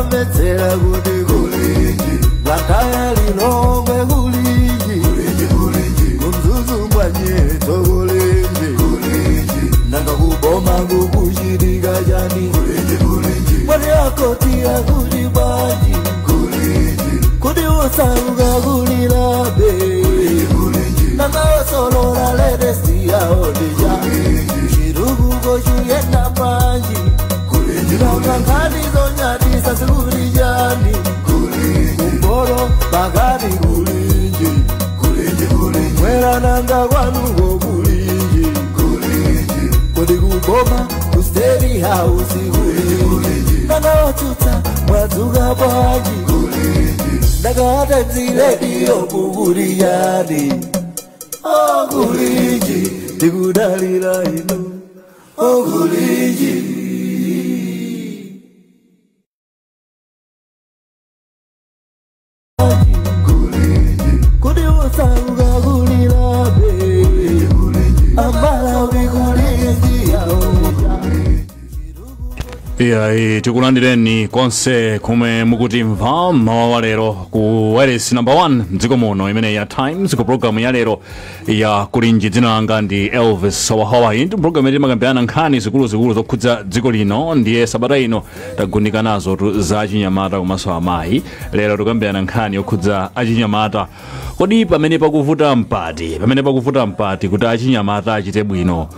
Kumamvetsera kuti kulinji, Blantyre, Lilongwe kulinji, kuMzuzu mbwanyeto kulinji, nanga kuboma kukuchitika chani? Mwati akoti akuli bwanji? Kuti osauka kulilabe? Nanga osolola latest yawo ndija? Chitukuko chiyenda bwanji? Nanga nkhani zonyadisa zikuli chani? Kumboro pakati kulinji, mwera nanga kwanuko kulinji? Kodi kuboma ku State House kulinji? Nanga otsutsa mwadzuka bwanji? Nanga Radio kukuli yani? Oh, kulinji, tikudalira inu. Oh, kulinji. Kodi osauka kulilabe? Amalawi kulinji. Iya, tikulandireni konse kumwe mukutimva mawa wa lero ku wireless number 1 mdziko muno, imene ya Times, ku programu ya lero ya Kulinji. Dzina langa ndi Elvis Wahawa. Iyi ndi programu imene timakambirana nkhani zikuluzikulu zokhudza dziko lino. Ndiye sabata ino tagundika nazo tu za achinyamata komanso amayi. Lero tikambirana nkhani yokhudza achinyamata. Kodi pamene pakuvuta mpati? Pamene pakuvuta mpati kuti achinyamata achite bwino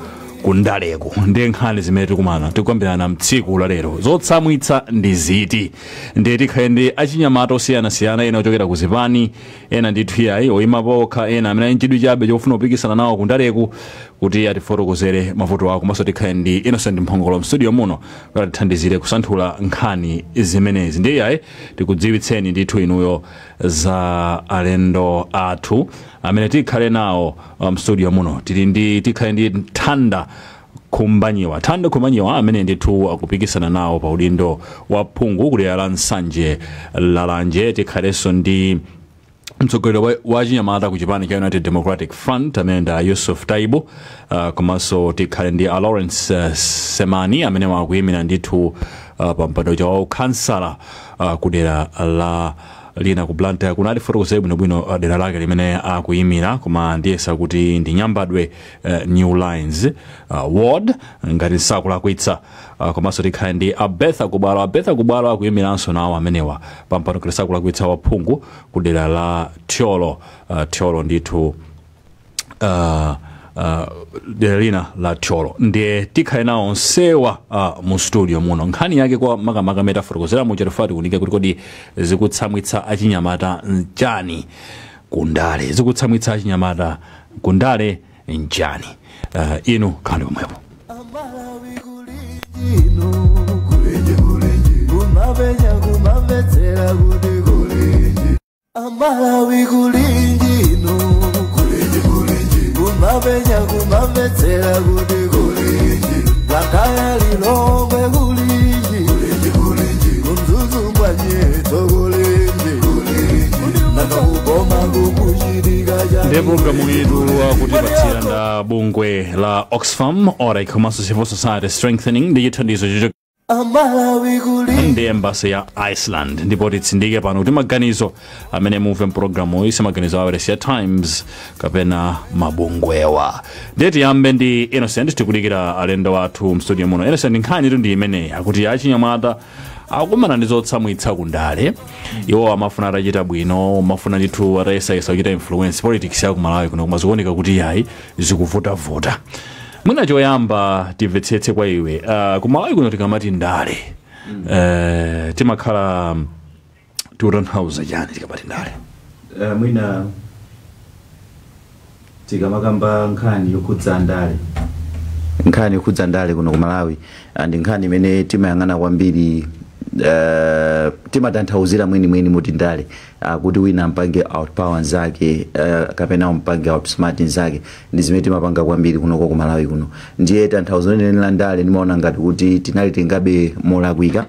kundaleko? Ndiye nkhani zimene tikumana tikukambirana mtsiku la lero. Zotsamwitsa ndi ziti? Ndiye tikhale ndi achinyamata osiyanasiyana, ena ochokera ku zipani, ena ndithu iyayi oyima pokha, ena amene ali nchidwi chabe chofuna kupikisana nawo kundaleku, kuti atifotokozere mavuto awo. Komanso tikhale ndi Innocent Mphongolo mstudio muno kuti atithandizire kusanthula nkhani zimenezi. Ndiye iyayi tikudziwitseni ndithu inuyo za alendo athu amene tikhale nawo mstudio muno. Tili ndi tikhale ndi Thanda Khumbanyiwa, Thanda Khumbanyiwa amene ndithu akupikisana nawo pa udindo wa phungu kudera la Nsanje Lalanje. Tikhalenso ndi mtsogoleri wa chinyamata ku chipani cha United Democratic Front amene ndi Yusuf Taibu. Komanso tikhale ndi a Lawrence Semani amene wakuyimira ndithu pa mpando wa ukhansala kudera la lina ku Blantyre. Kuno atifotokozere bwinobwino dera lake limene akuyimira, koma ndiyesa kuti ndi Nyambadwe New Lines Ward ngati sakulakwitsa. Komanso tikhale ndi Abetha Kubwalo. Abetha Kubwalo akuyimiranso nawo amenewa pampando, kuti sakulakwitsa, waphungu kudera la Thyolo, Thyolo ndithu, dera lina la Thyolo. Ndiye tikhale nawo onsewa mu studio muno. Nkhani yake kwa makamaka metafotokozera mucherefati kunike kuti kodi zikutsamwitsa achinyamata nchani kundale? Zikutsamwitsa achinyamata kundale nchani? Inu khani pomwepo. Amalawi kulinjino, kumapenya kumamvetsera kuti kulinji. Amalawi kulinjino, kumapenya kumamvetsera kuti kulinji, Blantyre, Lilongwe kulinji, kuMzuzu mbwanyeto kulinji, nanga kuboma kukuchitika chani? Ndiye programu yetu akutipatsira nda bungwe la Oxfam, OREC komanso Civil Society Strengthening ndi chithandizo chocho Amalawi kulinji. ndi embassy ya Iceland. Ndipo titsindike pano kuti maganizo amene mumve mpulogalamu iyi si maganizo a wailesi ya Times kapena mabungwewa. Ndiye tiyambe ndi Innocent, tikudikira alendo athu mstudio muno. Innocent, nkhani tu ndi imeneyi, akuti achinyamata akumana ndi zotsamwitsa kundale. Iwo amafuna atachita bwino, amafuna ndithu atayesayesa kuchita influence politics ya kumalawi kuno, koma zikuoneka kuti yayi, zikuvutavuta. Mwina choyamba timvetsetse kwa iwe, kumalawi kuno tikamati ndale, timakhala tikutanthauza chani tikamati ndale? Mwina tikamakamba nkhani yokhudza ndale, nkhani yokhudza ndale kuno ku Malawi, ndi nkhani imene timayang'ana kwambiri. Timatanthauzira mwenimweni muti ndale kuti wina mpange outpower nzake, kapena umpange outsmart nzake, ndi zimene timapanga kwambiri kunoko ku Malawi kuno. Ndiye tanthauzo lenileni la ndale ndimaona ngati kuti tinalitengabe molakwika.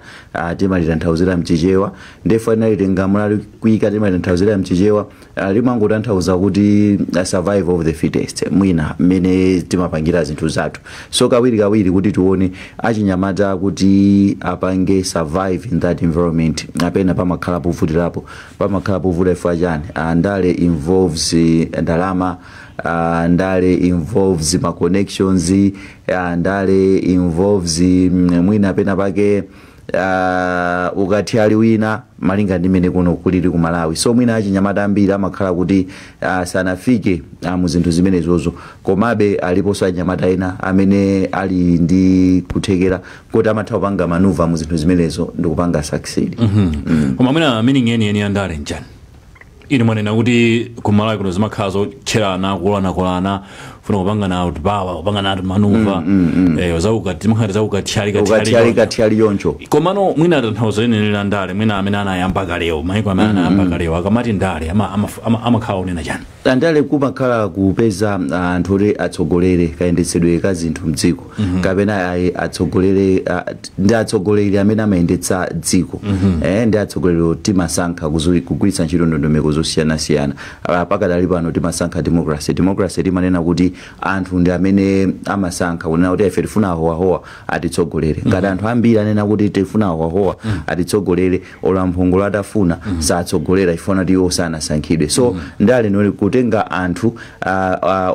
Timalitanthauzira mchichewa, ndefu tinalitenga molakwika, timalitanthauzira mchichewa, limangotanthauza kuti survival of the fittest, mwina mmene timapangira zinthu zathu. So kawiri kawiri kuti tione achinyamata kuti apange survive in that environment, apena pamakhala povutirapo, pamakhala povuta. Ifwa chani? Ndale involves ndalama, ndale involves ma connections, ndale involves mwina pena pake ukati ali wina malinga ndi mmene kuno kulili ku Malawi. So mwina achinyamata ambiri amakhala kuti sanafike mu zinthu zimenezozo. Komabe aliponso achinyamata ena amene ali ndi kuthekera kuti amatha kupanga maneuver mu zinthu zimenezo ndi kupanga succeed. Koma mwina meaning yeniyeni ya ndale nchani? Ine mwanena kuti kumalawi kuno zimakhala zotcherana, kulanakulana, funa kupangana outpower, kupangana maneuver, zimakhala zaukathyali. Ukathyali kathyali yoncho. Komano mwina tanthauzo lenileni la ndale, mwina amene anayamba kalewo, maiko amene anayamba kalewo, akamati ndale amakhala onena chani? Ndale kumakhala kupeza anthu oti atsogolere kayendetsedwe ka zinthu mdziko, kapena ayi atsogolere, ndi atsogoleri amene amayendetsa dziko. Ndi atsogoleri timasankha kugwiritsa ntchito ndondomeko zosiyanasiyana. Pakadali pano timasankha democracy. Democracy timanena kuti anthu ndi amene amasankha kunena kuti ife tifuna ahowahowa atitsogolere. Ngati anthu ambiri anena kuti tifuna ahowahowa atitsogolere, olo amphongolo atafuna satsogolera, ifuna kuti iwo sanasankhidwe. So ndale noli kutenga anthu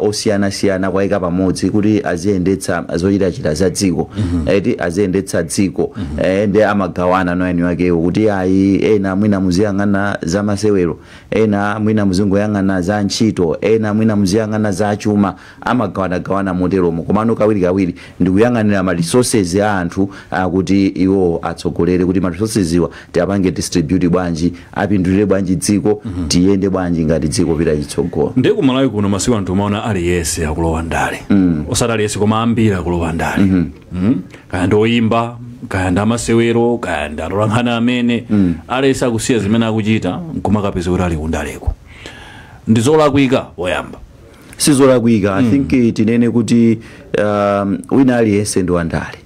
osiyanasiyana kwayika pamodzi kuti aziyendetsa zochitachita za dziko, eti aziyendetsa dziko. Ndi amagawana noyani wakewo kuti ayi, ena mwina muziyang'ana za masewero, ena mwina muzingoyang'ana za ntchito, ena mwina muziyang'ana za chuma. Amagawanagawana moteromo, komano kawirikawiri ndikuyang'anira ma resources a anthu kuti iwo atsogolere kuti ma resources iwa tiapange distribute bwanji, apindulire bwanji dziko, tiyende bwanji ngati dziko pita chitsogolo. Ndiye kumalawi kuno masiku anthu umaona aliyense akulowa ndale, osati aliyense koma ambiri akulowa ndale. Kaya ndi oyimba, kaya ndi amasewero, kaya ndi atolankhani, amene aliyense akusiya zimene akuchita nkumakapeza kuti ali kundaleko. Ndi zolakwika poyamba? Sizolakwika. I think tinene kuti wina aliyense ndi wandale.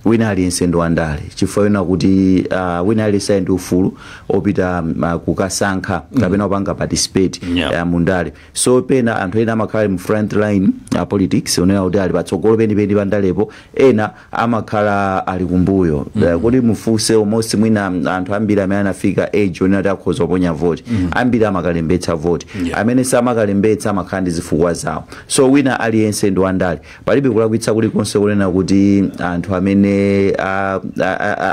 Wina aliyense ndi wandale chifukwa wina kuti wina aliyense ali ndi ufulu opita kukasankha kapena kupanga participate mundale. So pena anthu ena amakhala mu front line politics, onena kuti ali patsogolo penipeni pa ndalepo, ena amakhala ali kumbuyo. Kuti mufunse almost mwina anthu ambiri amene anafika age onena kuti akhoza kuponya voti, ambiri amakalembetsa voti. Amene samakalembetsa amakhala ndi zifukwa zawo. So wina aliyense ndi wandale. Palibe kulakwitsa kulikonse kunena kuti anthu amene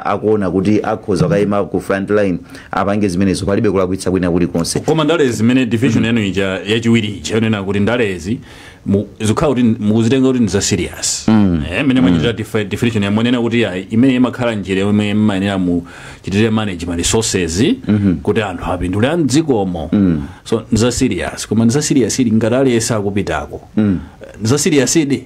akuona kuti akhoza kukayima ku front line apange zimenezo. Palibe kulakwitsa kwina kulikonse. Koma ndalezi zimene definition yanu ija yachiwiri ija yonena kuti ndalezi zikukhala kuti mukuzitenga kuti ndi za serious, mene mwachitira definition yamwenena kuti ayi, imene imakhala njira yomwe mmayenera muchitire manage ma resources kuti anthu apindule a mdzikomo. So ndi za serious, koma ndi za serious ili ngati aliyense akupitako, ndi za serious idi,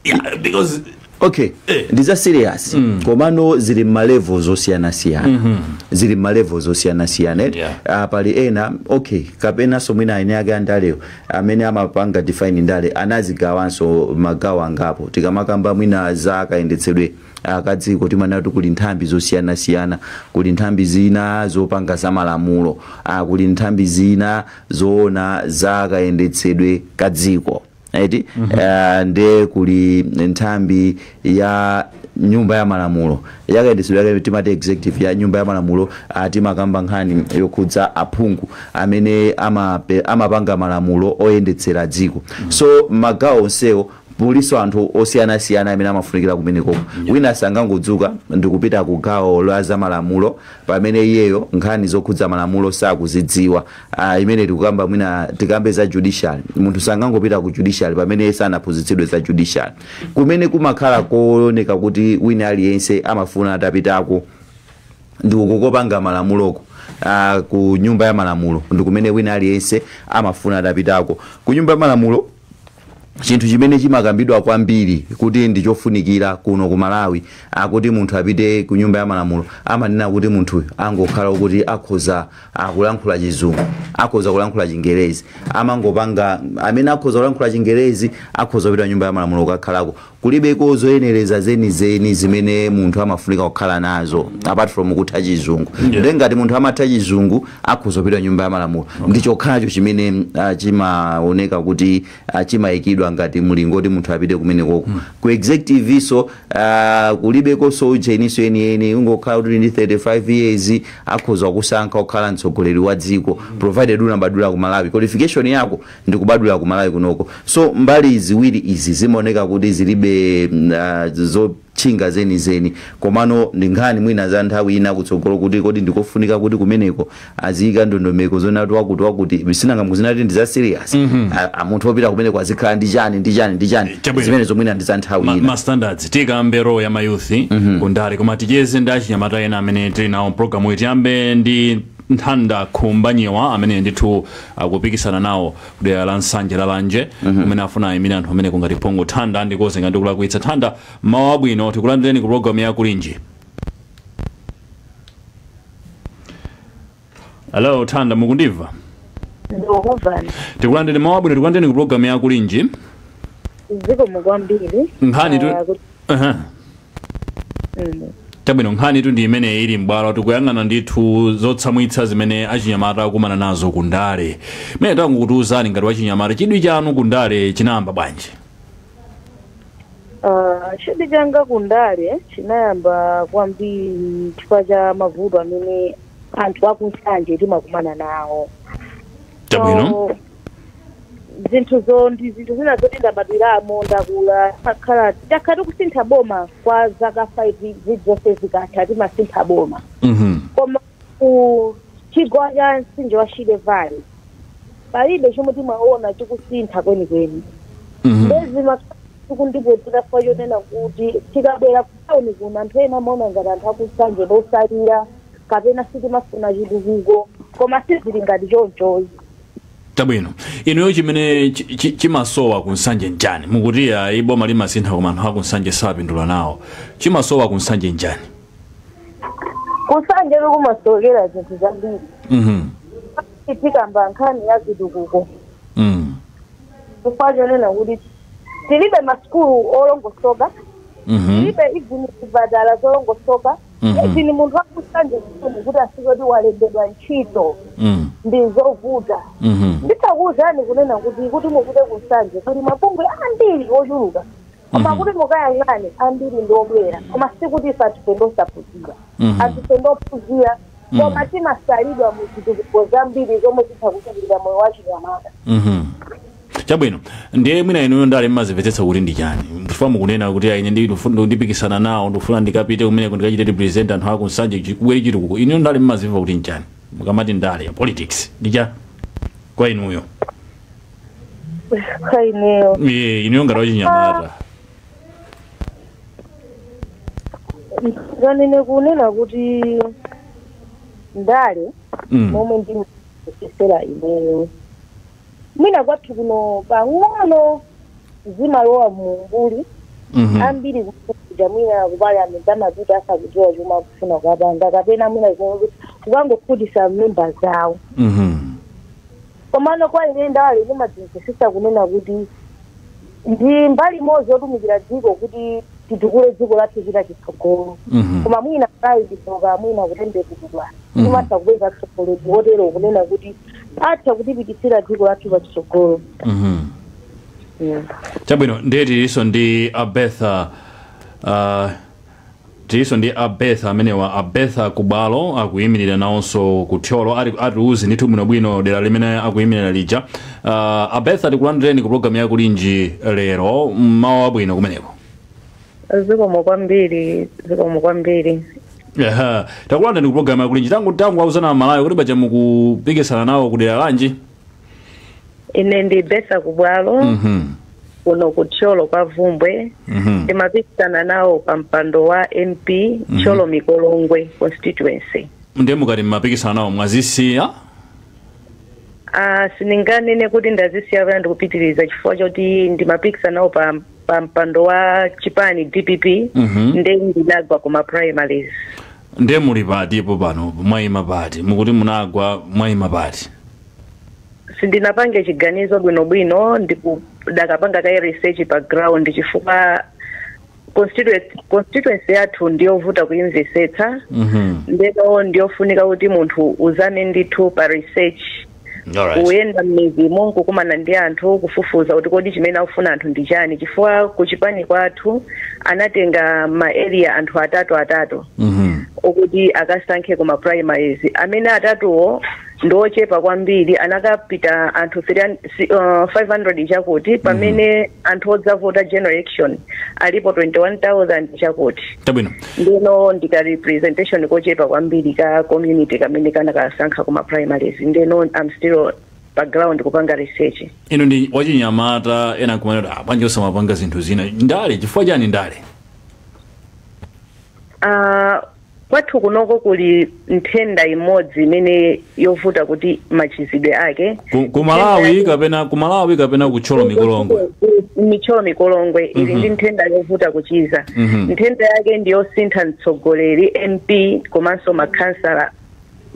yeah, because Okay, ndi za serious, komano zili ma levels osiyanasiyana, zili ma levels osiyanasiyana. Pali ena, okay, kapenanso mwina ene ake andalewo amene amapanga define ndale anazigawanso magawo angapo. Tikamakamba mwina za kayendetsedwe kadziko, timanena kuti kuli nthambi zosiyanasiyana. Kuli nthambi zina zopanga za malamulo, kuli nthambi zina zoona za kayendetsedwe ka dziko, eti nde kuli nthambi ya nyumba ya malamulo yakayendetsedwe yake timati executive ya nyumba ya malamulo. Timakamba nkhani yokhudza aphungu amene amapanga malamulo oyendetsera dziko. So magawo onsewo muliso anthu osiyanasiyana amene amafunikira kumenekoko. Wina sangangodzuka ndikupita ku gawo la za malamulo pamene iyeyo nkhani zokhudza malamulo sakuzidziwa. Imene tikukamba, mwina tikambe za judiciary, munthu sangangopita ku judiciary pamene iye sanaphunzitsidwe za judiciary. Kumene kumakhala kooneka kuti wina aliyense amafuna atapitako ndi ukukopanga malamuloko, ku nyumba ya malamulo, ndi kumene wina aliyense amafuna atapitako ku nyumba ya malamulo. Chinthu chimene chimakambidwa kwambiri kuti ndi chofunikira kuno ku Malawi, akuti munthu apite ku Nyumba ya Malamulo, amanena kuti munthuyo angokhala kuti akhoza akulankhula Chizungu, akhoza kulankhula Chingerezi. Amangopanga amene akhoza kulankhula Chingerezi akhoza kupita Nyumba ya Malamulo kukakhalako. Kulibeko zoyenereza zenizeni zimene munthu amafunika kukhala nazo apart from kutha Chizungu. Ndiye ngati munthu amatha Chizungu, akhoza kupita Nyumba ya Malamulo. Ndi chokhacho chimene chimaoneka kuti chimayikidwa ngati mulingo kuti munthu apite kumenekoko. Ku executive iso kulibekonso ujeniso yeniyeni. Ungokhala kuti ndi 35 years, akhoza kusankha kukhala mtsogoleri wa dziko, provided unabadwira ku Malawi, qualification yako ndi kubadwira ku Malawi kunoko. So mbali ziwiri izi zimaoneka kuti zilibe zotchinga zenizeni. Komano ndi nkhani mwina za nthawi ina kutsogolo, kuti kodi ndikofunika kuti kumeneko aziyika ndondomeko zonati wakuti wakuti, sinanga muzinati ndi za serious, munthu wopita kumeneko azikhala ndi chani, ndi chani, ndi chani. Chabwino. Zimene zomwina ndi za nthawi ina. Ma standards tikambe role ya ma youth kundale, koma ticheze ndi achinyamata ena amene tili nawo mpulogalamu iyi. Tiyambe ndi Nthanda Khumbanyiwa, amene ndithu akupikisana nawo kudera la Nsanje Lalanje, kumene afuna ayimire anthu amene kungati phungu. Thanda, ndikoze ngati ndikulakwitsa. Thanda, mawu abwino, tikulandireni ku programu ya Kulinji. Hello Thanda, mukundimva? Ndikukumvani. Tikulandeni, mawu abwino, tikulandireni ku programu ya Kulinji. Zikomo kwambiri. Nkhani tu Ah. Chabwino, nkhani tu ndi imene ili m'bwalo. Tikuyang'ana ndithu zotsamwitsa zimene achinyamata akumana nazo kundale. Mene tangokutiuzani, ngati wachinyamata, chidwi chanu kundale chinayamba bwanji? Ah, chidwi changa kundale chinayamba kwambiri chifukwa cha mavuto amene anthu akuNsanje timakumana nawo. Chabwino. So, zinthuzo ndi zinthu zina zoti ndabadwiramo, ndakula, takhala takhala tikusintha boma kwa zaka 5 zilizonse, zikatha timasintha boma. Koma ku chigwa cha mtsinje wa Shire Valley palibe chomwe timaona chikusintha kwenikweni. Ndezi makundipwetera chifukwa chonena kuti tikabwera kutawuni kuno, anthu ena amaona ngati anthu akuNsanje ndosalira kapena sitimafuna chitukuko, koma sizili ngati chonchoyi. Chabwino, inuyo chimene chimasowa kuNsanje njani? Mukuti ayi, boma limasintha koma anthu akuNsanje sapindula nawo. Chimasowa kuNsanje njani? KuNsanje kumasowekera zinthu zambiri. Tikamba nkhani ya zitukuko, chifukwa chonena kuti tilibe masukulu olongosoka, tilibe even zipatala zolongosoka. Even munthu wakuNsanje kuno kuti afike kuti walembedwa ntchito ndi zovuta. Nditakuwuzani kunena kuti mupite kuNsanje kuli mabungwe ambiri ochuluka, koma kuti mukayang'ane, ambiri ndi obwera. Koma sikuti ife anthufe ndosaphunzira. Anthufe ndophunzira, koma timasalidwa mu zitukuko zambiri zomwe zitha kuchitira moyo wa chinyamata. Chabwino, ndiye mwina inuyo ndale mmazimvetsetsa kuti ndi chani? Chifukwa mukunena kuti ayi, ine ndipikisana nawo, ndikufuna ndikapite kumeneko ndikachite represent anthu akuNsanje, kubwere chitukuko. Inuyo ndale mmazimva kuti nchani? Mukamati ndale ya politics, ndi cha kwa inuyo? Kwa ineyo? Iye, inuyo ngati wachinyamata. Nganene kunena kuti ndale, momwe ndimesesera ineyo, mwina kwathu kuno pang'ono zimalowa mumbuli. Ambiri kuja mwina ku parliament amapita asakudziwa chomwe akufuna kukapanga, kapena mwina kukangokhutisa memba zawo. Komano kwa ine ndale ndimadzimvesesa kunena kuti ndi mbali imodzi yotumikira dziko kuti titukule dziko lathu chita chitsogolo. Koma mwina kayi tisoka mwina kutembekezedwa, timatha kupeza tsogoleri wotero kunena kuti atha kutipititsira dziko lathu pachitsogolo. Chabwino, ndiye tilinso ndi Abetha, tilinso ndi Abetha amenewa, Abetha Kubwalo, akuyimirira nawonso ku Thyolo. Atiuze ndithu bwinobwino dera limene akuyimirira lija. Abetha, tikulandireni ku programu ya Kulinji lero. Mmawa wabwino kumeneko. Zikomo kwambiri, zikomo kwambiri. Aha, takulandirani ku programu ya Kulinji. Tangu auzana Malawi kuti baja mukupikisana nawo ku dera lanji? Ine ndi Betha Kubwalo, kuno ku Thyolo kwa Vumbwe. Ndimapikisana nawo pa mpando wa MP, Thyolo Mikolongwe constituency. Ndiye mukati mmapikisana nawo, mwazisiya? Sindinganene kuti ndazisiya kapena ndikupitiriza, chifukwa choti ndimapikisana nawo pa mpando wa chipani DPP. Nde ndinagwa kuma primaries. Ndiye muli patipo pano? Mwayima pati? Mukuti munagwa, mwayima pati? Sindinapange chiganizo bwinobwino, ndikadakapanga kaye research pa ground, chifukwa constituency yathu ndiyovuta kuimvetsetsa. Ndeno ndiyofunika kuti munthu uzame ndithu pa research, kuyenda m'midzimo, nkukumana ndi anthu, kufufuza kuti kodi chimene akufuna anthu ndi chani, chifukwa kuchipani kwathu anatenga ma area anthu atatu atatu okuti akasankhe kuma primaries. Amene atatuwo ndiochepa kwambiri, anakapita anthu 300 500 chakuti, pamene anthu odzavota general election alipo 21,000 chakuti. Ndeno ndika representation kochepa kwambiri ka community kamene kanakasankha kuma primaries. Ndeno I'm still pa ground kupanga research. Ino ndi wachinyamata, ena nkumanena kuti, "Ah, bwanji osamapanga zinthu zina, ndale? Chifukwa chani ndale?" Kwathu kunoko kuli nthenda imodzi imene yovuta kuti machizidwe ake. Ku Malawi kapena ku Malawi kapena kuThyolo Mikolongwe? Mithyolo Mikolongwe ili ndi nthenda yovuta kuchiza. Nthenda yake ndiyosintha mtsogoleri, MP komanso makhansala,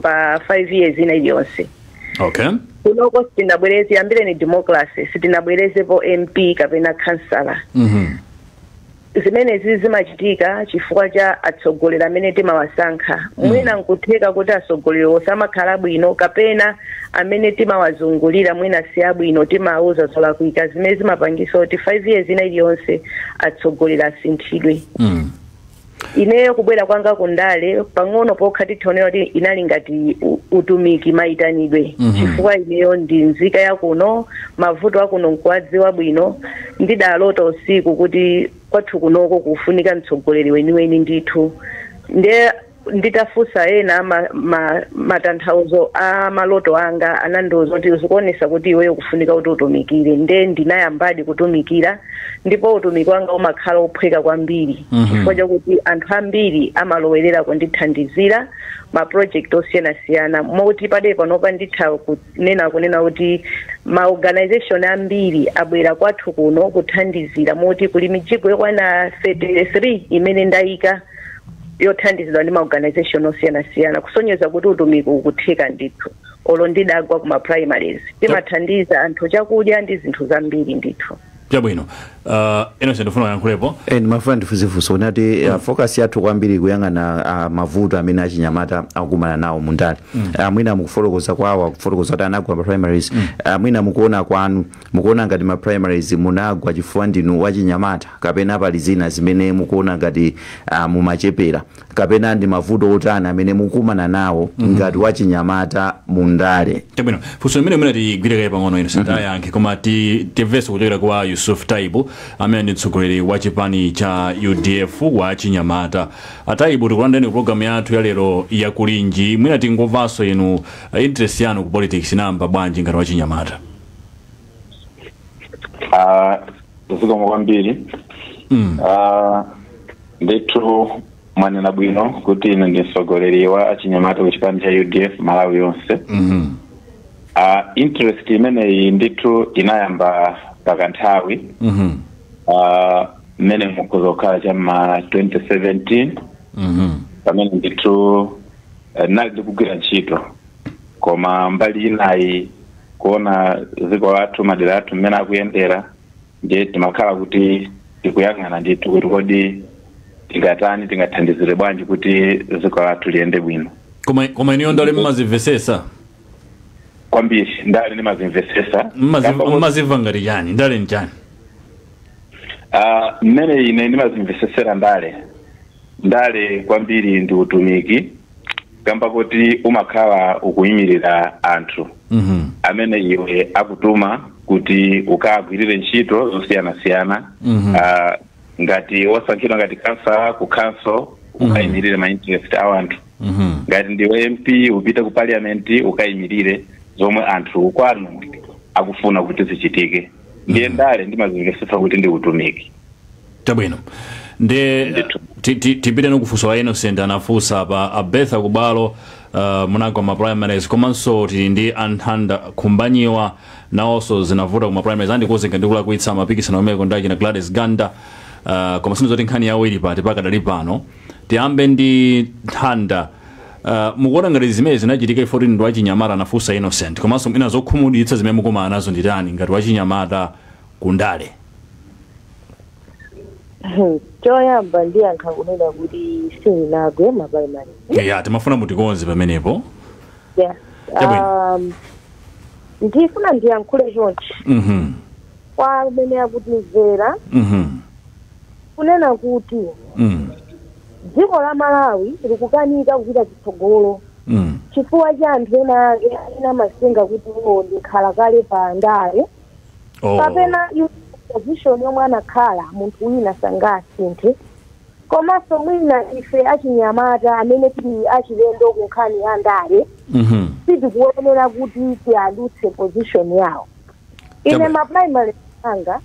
pa 5 years ina iliyonse. Kunoko sitinabwereze, yambire ni democracy, sitinabwerezepo MP kapena kansala. Zimenezi zimachitika chifukwa cha atsogoleri amene timawasankha. Mwina nkutheka kuti atsogoleri osamakhala bwino, kapena amene timawazungulira mwina si abwino, timawuza zolakwika, zimene zimapangisa kuti 5 years ina iliyonse atsogoleri asinthidwe. Ineyo kubwera kwanga kundale, pang'ono pokha tithonera kuti inali ngati utumiki, mayitanidwe, chifukwa ineyo ndi nzika yakuno, mavuto akuno nkuwadziwa bwino. Ndidalota usiku kuti kwathu kunoko kufunika mtsogoleri weniweni ndithu. Ndiye nditafunsa ena matanthauzo a maloto anga, anandiwuza kuti zikuonesa kuti iweyo kufunika kuti utumikire. Nde ndinayambadi kutumikira, ndipo utumiki wanga umakhala ophweka kwambiri, chifukwa chakuti anthu ambiri amalowerera kundithandizira ma project osiyanasiyana, moti pade panopa nditha kunena kuti ma organization ambiri abwera kwathu kuno kuthandizira, moti kuli mijigo yokwana 33 imene ndayika yothandizidwa ndi ma organization osiyanasiyana, kusonyeza kuti utumiki ukutheka ndithu. Olo ndidagwa kuma primaries, timathandiza anthu chakudya ndi zinthu zambiri ndithu. Chabwino. Innocent, ndifuna uyankhulepo. Ndimafuna ndifunsefunso kunati focus yathu kwambiri kuyang'ana mavuto amene achinyamata akukumana nawo mundale. Mwina mukufotokoza kwawo, akufotokoza kuti anagwa pa primaries. Mwina mukuona kwanu, mukuona ngati ma primaries munagwa chifukwa ndinu wachinyamata, kapena pali zina zimene mukuona ngati mumachepera, kapena ndi mavuto otani amene mukumana nawo ngati wachinyamata mundale? Chabwino, funso limene mwina tigwire kaye pang'ono, Innocent ayankhe, koma timvenso kuchokera kwa Yusuf Taibu amene ndi mtsogoleri wa chipani cha UDF wa chinyamata. Ataibu, tikulandireni ku programu yathu ya lero ya Kulinji. Mwina tingomvanso inu, interest yanu ku politics inayamba bwanji ngati wa chinyamata? Zikomo kwambiri. Ndithu mwanena bwino kuti ine ndi mtsogoleri wa achinyamata ku chipani cha UDF Malawi yonse. Interest imeneyi ndithu inayamba pakanthawi, mmene mukhoza kukhala cham'ma 2017, pamene ndithu nali ndikugwira ntchito, koma mbali inayi kuona dziko lathu, madera athu mmene akuyendera, ndiye timakhala kuti tikuyang'ana ndithu kuti kodi tingatani, tingathandizire bwanji kuti dziko lathu liyende bwino. Koma inuyo ndale mmazimvesesa? Kwambiri, ndale ndimazimvesesa. Mmazimva ngati chani? Ndale nchani? Mmene ine ndimazimvesesera ndale, ndale kwambiri ndi utumiki, kamba kuti umakhala ukuyimirira anthu amene iwe akutuma kuti ukagwirire ntchito zosiyanasiyana. Ngati wasankhidwa ngati kansala ku council, ukayimirire ma interest a anthu. Ngati ndiwe MP, upite ku parliament ukayimirire zomwe anthu kwanu akufuna kuti zichitike. Ndiye ndale ndimazimvesesa kuti ndi utumiki. Chabwino, ndi Ndithu. Tipite nkufunso la Innocent anafunsa pa Abetha Kubalo, munagwa ma primaries, komanso tili ndi Anthanda Khumbanyiwa, nawonso zinavuta kuma primaries. Andikuzenga ndikulakwitsa, mapikisano omeko ndi achina Gladys Ganda, koma sinizoti nkhani yawo ili pati pakadali pano. Tiyambe ndi Nthanda. Mukuona ngati zimene zinachitika ifoti ndi wachinyamata, anafunsa Innocent, komanso ina zokhumudwitsa zimene mukumana nazo nditani ngati wachinyamata kundale? Choyamba ndiyankha kunena kuti sindinagwe ma primary. Ya, timafuna mutikonze pamenepo. Yeah. Chabwino. Ndifuna ndiyankhule chonchi kwa amene akutimvera, kunena kuti dziko la Malawi likukanika kupita chitsogolo chifukwa cha anthu ena ake amene amasenga kuti iwo ndikhala kale pa ndale kapena iwo position yomwe anakhala munthu wina sangasinthe. Komanso mwina ife achinyamata amene tili achilendo ku nkhani ya ndale sitikuyenera kuti tiadutse position yawo. Ine ma primary anga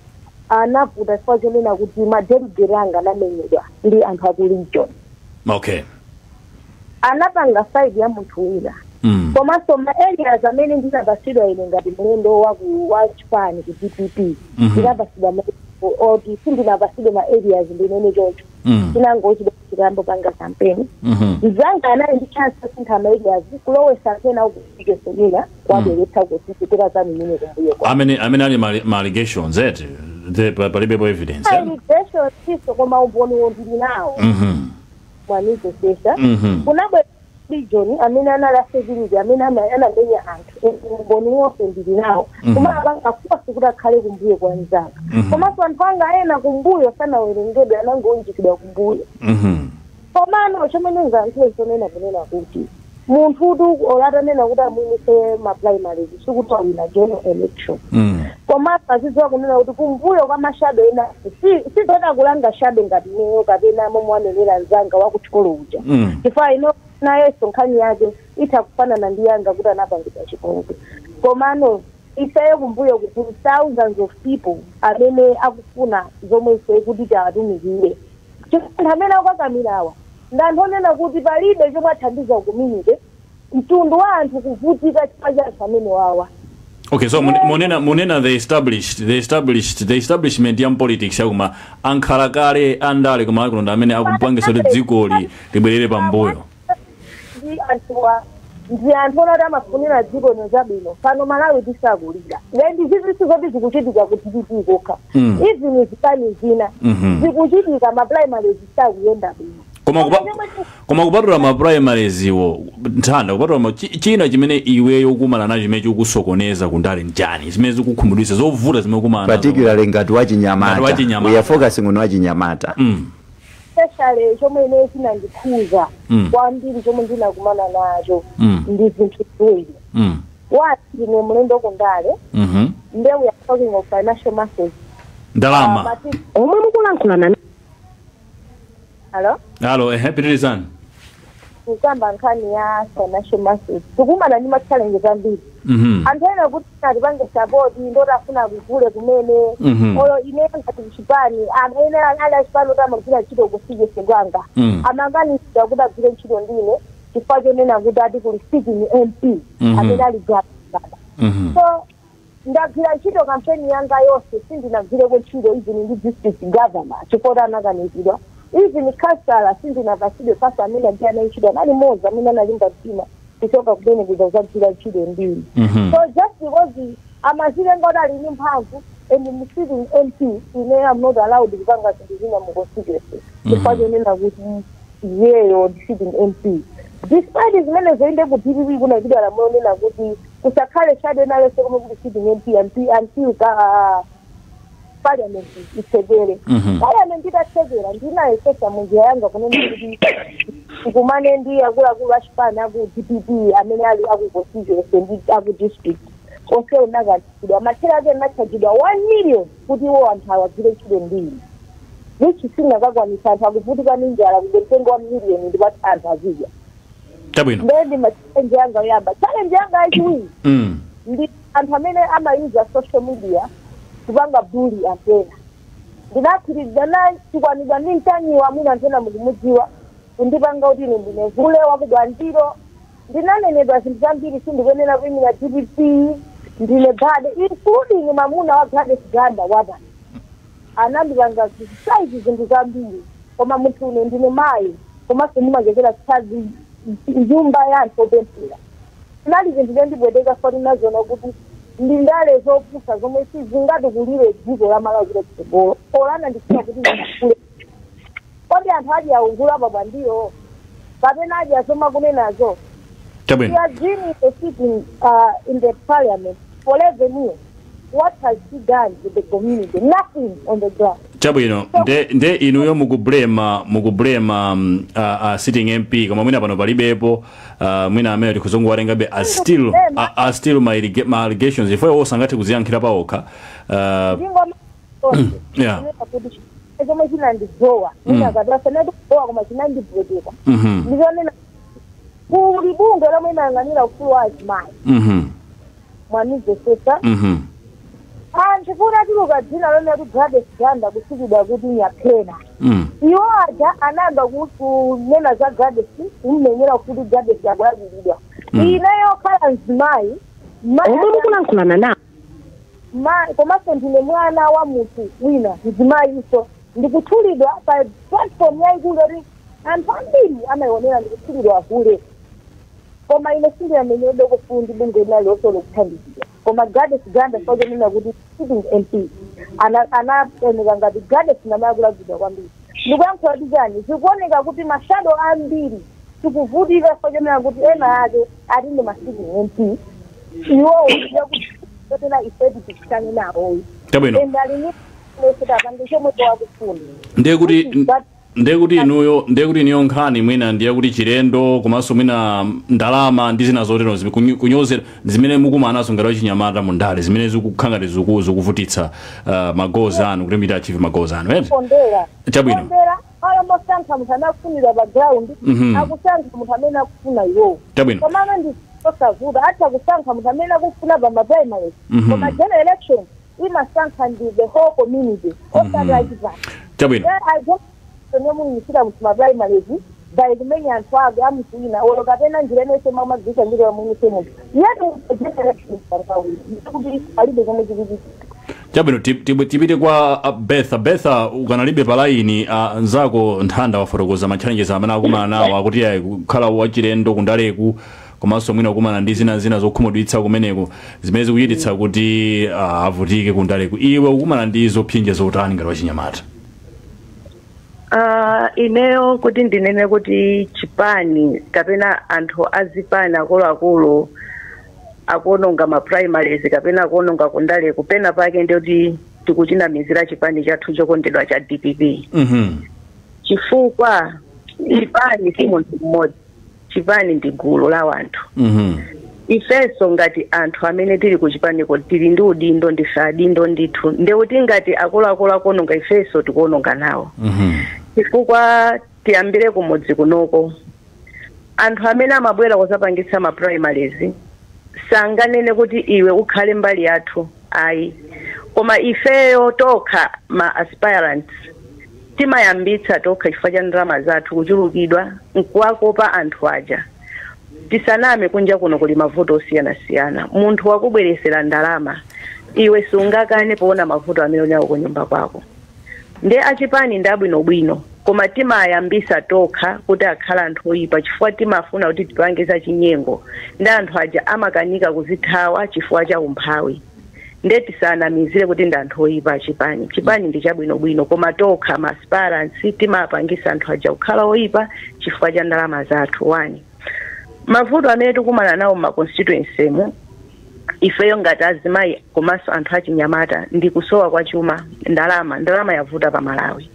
anavuta chifukwa chonena kuti ma delegate anga anamenyedwa ndi anthu aku region. Anapanga side ya munthu wina. Komanso ma areas amene ndinapasidwa ine ngati mlendo wa chipani ku DPP, ndinapasidwa oti sindinapasidwe ma areas, ndinene choncho. Tinangochita chikambo panga campaign. Mzanga anali ndi chance yosintha ma areas, kulowesa ena ukufikesonera kuwabweretsa kusichitira zamimene kumbuyo kwa Amene ali ma allegations eti, palibepo evidence, eh? Allegations siso, koma umboni ndili nawo. Mwanizesesa. Kunabwera region amene anali a security amene anamenya anthu, umboni wonse ndili nawo. Koma apanga force kuti akhale kumbuyo kwa mzanga. Komanso anthu anga ena kumbuyo sanawerengedwe, anangounjikidwa kumbuyo. Komano chomwe ndingayankhule chonena kunena kuti munthu utu olatanena kuti amuyimise ma primaries, sikuti awina general election. Komanso azidziwa kunena kuti kumbuyo kwa ma shadow ena, sizona kulanga shadow ngati ineyo kapena momwe wanenera mzanga wakuchikolo uja, chifukwa ino nayenso nkhani yake itha kufanana ndi yanga kuti anapangidwa chipongwe. Komano ifeyo kumbuyo kuti thousands of people amene akufuna zomwe ife kuti tiatumikire, chifukwa anthu amene akukakamirawa ndi anthu onena kuti palibe chomwe athandiza community, mtundu wa anthu kuvutika chifukwa cha anthu amene wawa. Okay, so munena the establishment ya politics yakuma ankhala kale andale koma akulonda amene akupangisa kuti dzikoli libwerere pambuyo. Ndi anthuwa ndi anthu onati amafunira dziko lino zabwino? Pano Malawi tisakulira, ndi zizinso zoti zikuchitika ku DPP kokha, even zipani zina zikuchitika, ma primaries zisakuyenda bwino. Koma kupatula ma primaries iwo, Nthanda, kupatula china chimene iweyo ukumana nacho chimene chikusokoneza kundale njani, zimene zikukhumudwitsa, zovuta zimene ukumana nazo? Particularly ngati wachinyamata. Ngati wachinyamata. We are focusing on wachinyamata. Especially chomwe ine chinandikhuza kwambiri, chomwe ndinakumana nacho, ndi zinthu ziwiri. One, ndine mlendo kundale. Nde we are talking of financial muscles. Ndalama. Omwe mukulankhulana. Hello? Alo, ehe, pitirizani. Kukamba nkhani ya financial muscles, tikumana ndi ma challenges ambiri. Anthu ena kuti atipange support, ndoti afuna kugule kumene. Olo ine ngati kuchipani, anthu ene ali achipani kuti amagwira ntchito kusigese kwanga, amanganizidwa kuti agwire ntchito ndine chifukwa chonena kuti ati kuli sitting MP amene ali gaba. So ndagwira ntchito kampeni yanga yonse, sindinagwireko ntchito even ndi district governor chifukwa anakanizidwa, even kansala sindinapasidwe pasa. Amene agwira naye ntchito anali mmodzi amene analimba mtima kuchoka kumene kuza kuzagwira ntchito ndini. So just because amazilenga kuti ali ndi mphamvu and ndi sitting MP, ine am not allowed kupanga zinthu zina mu constituency chifukwa chonena kuti iyeyo ndi sitting MP. Despite zimene zoinde, ku DPP kunachidwa lamulo nena kuti kusakhale shadow inalonse komwe kuti sitting MP until ka parliament itsekere. Parliament itatsekera, ndinayesesa munjira yanga kunena kuti tikumane ndi akuluakulu achipani aku DPP amene ali aku constituency ndi aku district, onse unakatidwa. Mathera ake anachajidwa 1 million kuti iwo anthu awagwire ntchito ndini, which singakakwanisa. Anthu akuvutika ndi njala, kuti mtengo wa million ndipati anthu azidya? Chabwino. Nde ndi challenge yanga yoyamba. Challenge yanga yachiwiri ndi anthu amene amayuza social media kupanga bully anthu ena. Ndinathiridwa nachikwanidwa ndi Mtanyiwa, mwina anthu mukumudziwa, kundipanga kuti ine ndine vule wakubwandiro. Ndinanenedwa zinthu zambiri, sindikuyenera kuyimira DPP, ndine gade, including mamuna wa Gladys Ganda wapa anandipanga criticize zinthu zambiri. Koma munthu une ndine mayi, komanso ndimachokera chazi nyumba ya anthu opemphera. Tinali zinthu zondipweteka foti nazona kuti ndi ndale zopusa zomwe sizingatikulire dziko la Malawi kuti kutsogolo. Polana ndifuna kuti ndikule, kodi anthu adya ungula pabwandiyo kapena adya zomakunenazo? Chabwino. She has been in the sitting in the parliament for 11 years. What has she done with the community? Nothing on the ground. Chabwino, nde inuyo mukublema sitting MP, koma mwina pano palibepo, mwina amene tikuzongowatengabe as still my allegations ifo iwo sangathe kuziyankhira paokha. Ndingoma kuti chomwe chinandizowa mwina kapena kubowa, koma chinandibweteka ndizonena kuli bungwe lomwe imayang'anira ufulu wa azimayi, mwanizesesa. Anthu kuti atuluka dzina lomwe kuti Gladys Ganda kusikidwa kuti nyaphena, iwo aja anayamba kunena za Gladys, kummenyera kuti Gladys akulakwilidwa. Ineyo khala mzimayi Omwe mukulankhulana nawo komanso ndine mwana wa munthu wina mzimayinso, ndikutchulidwa pa platform yayikulu yoti anthu ambiri amayionera, ndikutchulidwa hule, koma ine sindinamenyedwe kufundi bungwe linali lonse lokuthandizidwa. Koma Gladys Ganda sokenena kuti sitting MP anaoneka ngati Gladys namaye akulakwidwa kwambiri. Ndikuyankhula kuti chani, zikuoneka kuti ma shadow ambiri tikuvutika sokenena kuti ena ake ati ndi ma sitting MP, iwowo kuti ife tipikisane nawo. Chabwino. And alini apange chomwe wakufuna. Ndiye kuti inuyo nkhani mwina ndiye kuti chilendo, komanso mwina ndalama ndi zina zotero, kunyozera zimene mukumana nazo ngati wachinyamata mu ndale, zimene zikukhala ngati zikuvutitsa ma goals anu kuti mita achieve ma goals anu, eti? Kondera. Chabwino. Kondera alo mosankha munthu amene akufunidwa pa ground, akusankha munthu amene akufuna iwowo. Komano ndi osavuta, atha kusankha munthu amene akufuna pa ma primaries, koma general election imasankha ndi the whole community, osati achipani. Nemuyisira munthu ma primaries by kumenya anthu ake amunthu wina olo kapena njira inense mamagwisa njira yamuyinise munthu yetu general election kuti alibe chomwe chikuchitika. Chabwino, tipite kwa Betha. Betha, ukanalibe pa line, nzako Nthanda wafotokoza ma challenges amene akumana nawo, akuti ayi, kukhala wachilendo kundaleku, komanso mwina kukumana ndi zina zina zokhumudwitsa kumeneko zimene zikuchititsa kuti avutike kundaleku. Iwe ukukumana ndi zopsinja zotani ngati wachinyamata? Ineyo kuti ndinene kuti chipani kapena anthu azipani akuluakulu akuononga ma primaries kapena akuononga kundaleku, pena pake ndiyoti tikuchinamizira chipani chathu chokondedwa cha DPP, chifukwa chipani si munthu mmodzi, chipani ndi gulu la wanthu. Ifenso ngati anthu amene tili kuchipaniko tili ndi udindo, ndife adindo ndithu. Ndekuti ngati akuluakulu akuononga, ifenso tikuononga nawo, chifukwa tiyambire kumudzi kunoko, anthu amene amabwera kuzapangitsa ma primaries sanganene kuti iwe ukhale mbali yathu, ayi. Koma ifeyo tokha ma aspirants timayambitsa tokha chifukwa cha ndalama zathu kuchulukidwa nkuwakopa anthu aja. Tisaname, kunja kuno kuli mavuto osiyanasiyana. Munthu wakubweresera ndalama, iwe sungakane poona mavuto amene unawo kunyumba kwako. Nde achipani ndi abwinobwino, koma timayambisa tokha kuti akhala anthu oyipa chifukwa timafuna kuti tipange zachinyengo, ndi anthu aja amakanika kuzithawa chifukwa cha umphawi. Nde tisanamizire kuti ndi anthu oyipa achipani. Chipani ndi chabwinobwino, koma tokha ma aspirants timapangisa anthu aja kukhala oyipa chifukwa cha ndalama zathu. One, mavuto amene tikumana nawo ma constituency mu ifeyo ngati azimayi komanso anthu achinyamata ndi kusowa kwa chuma, ndalama. Ndalama yavuta pa Malawi.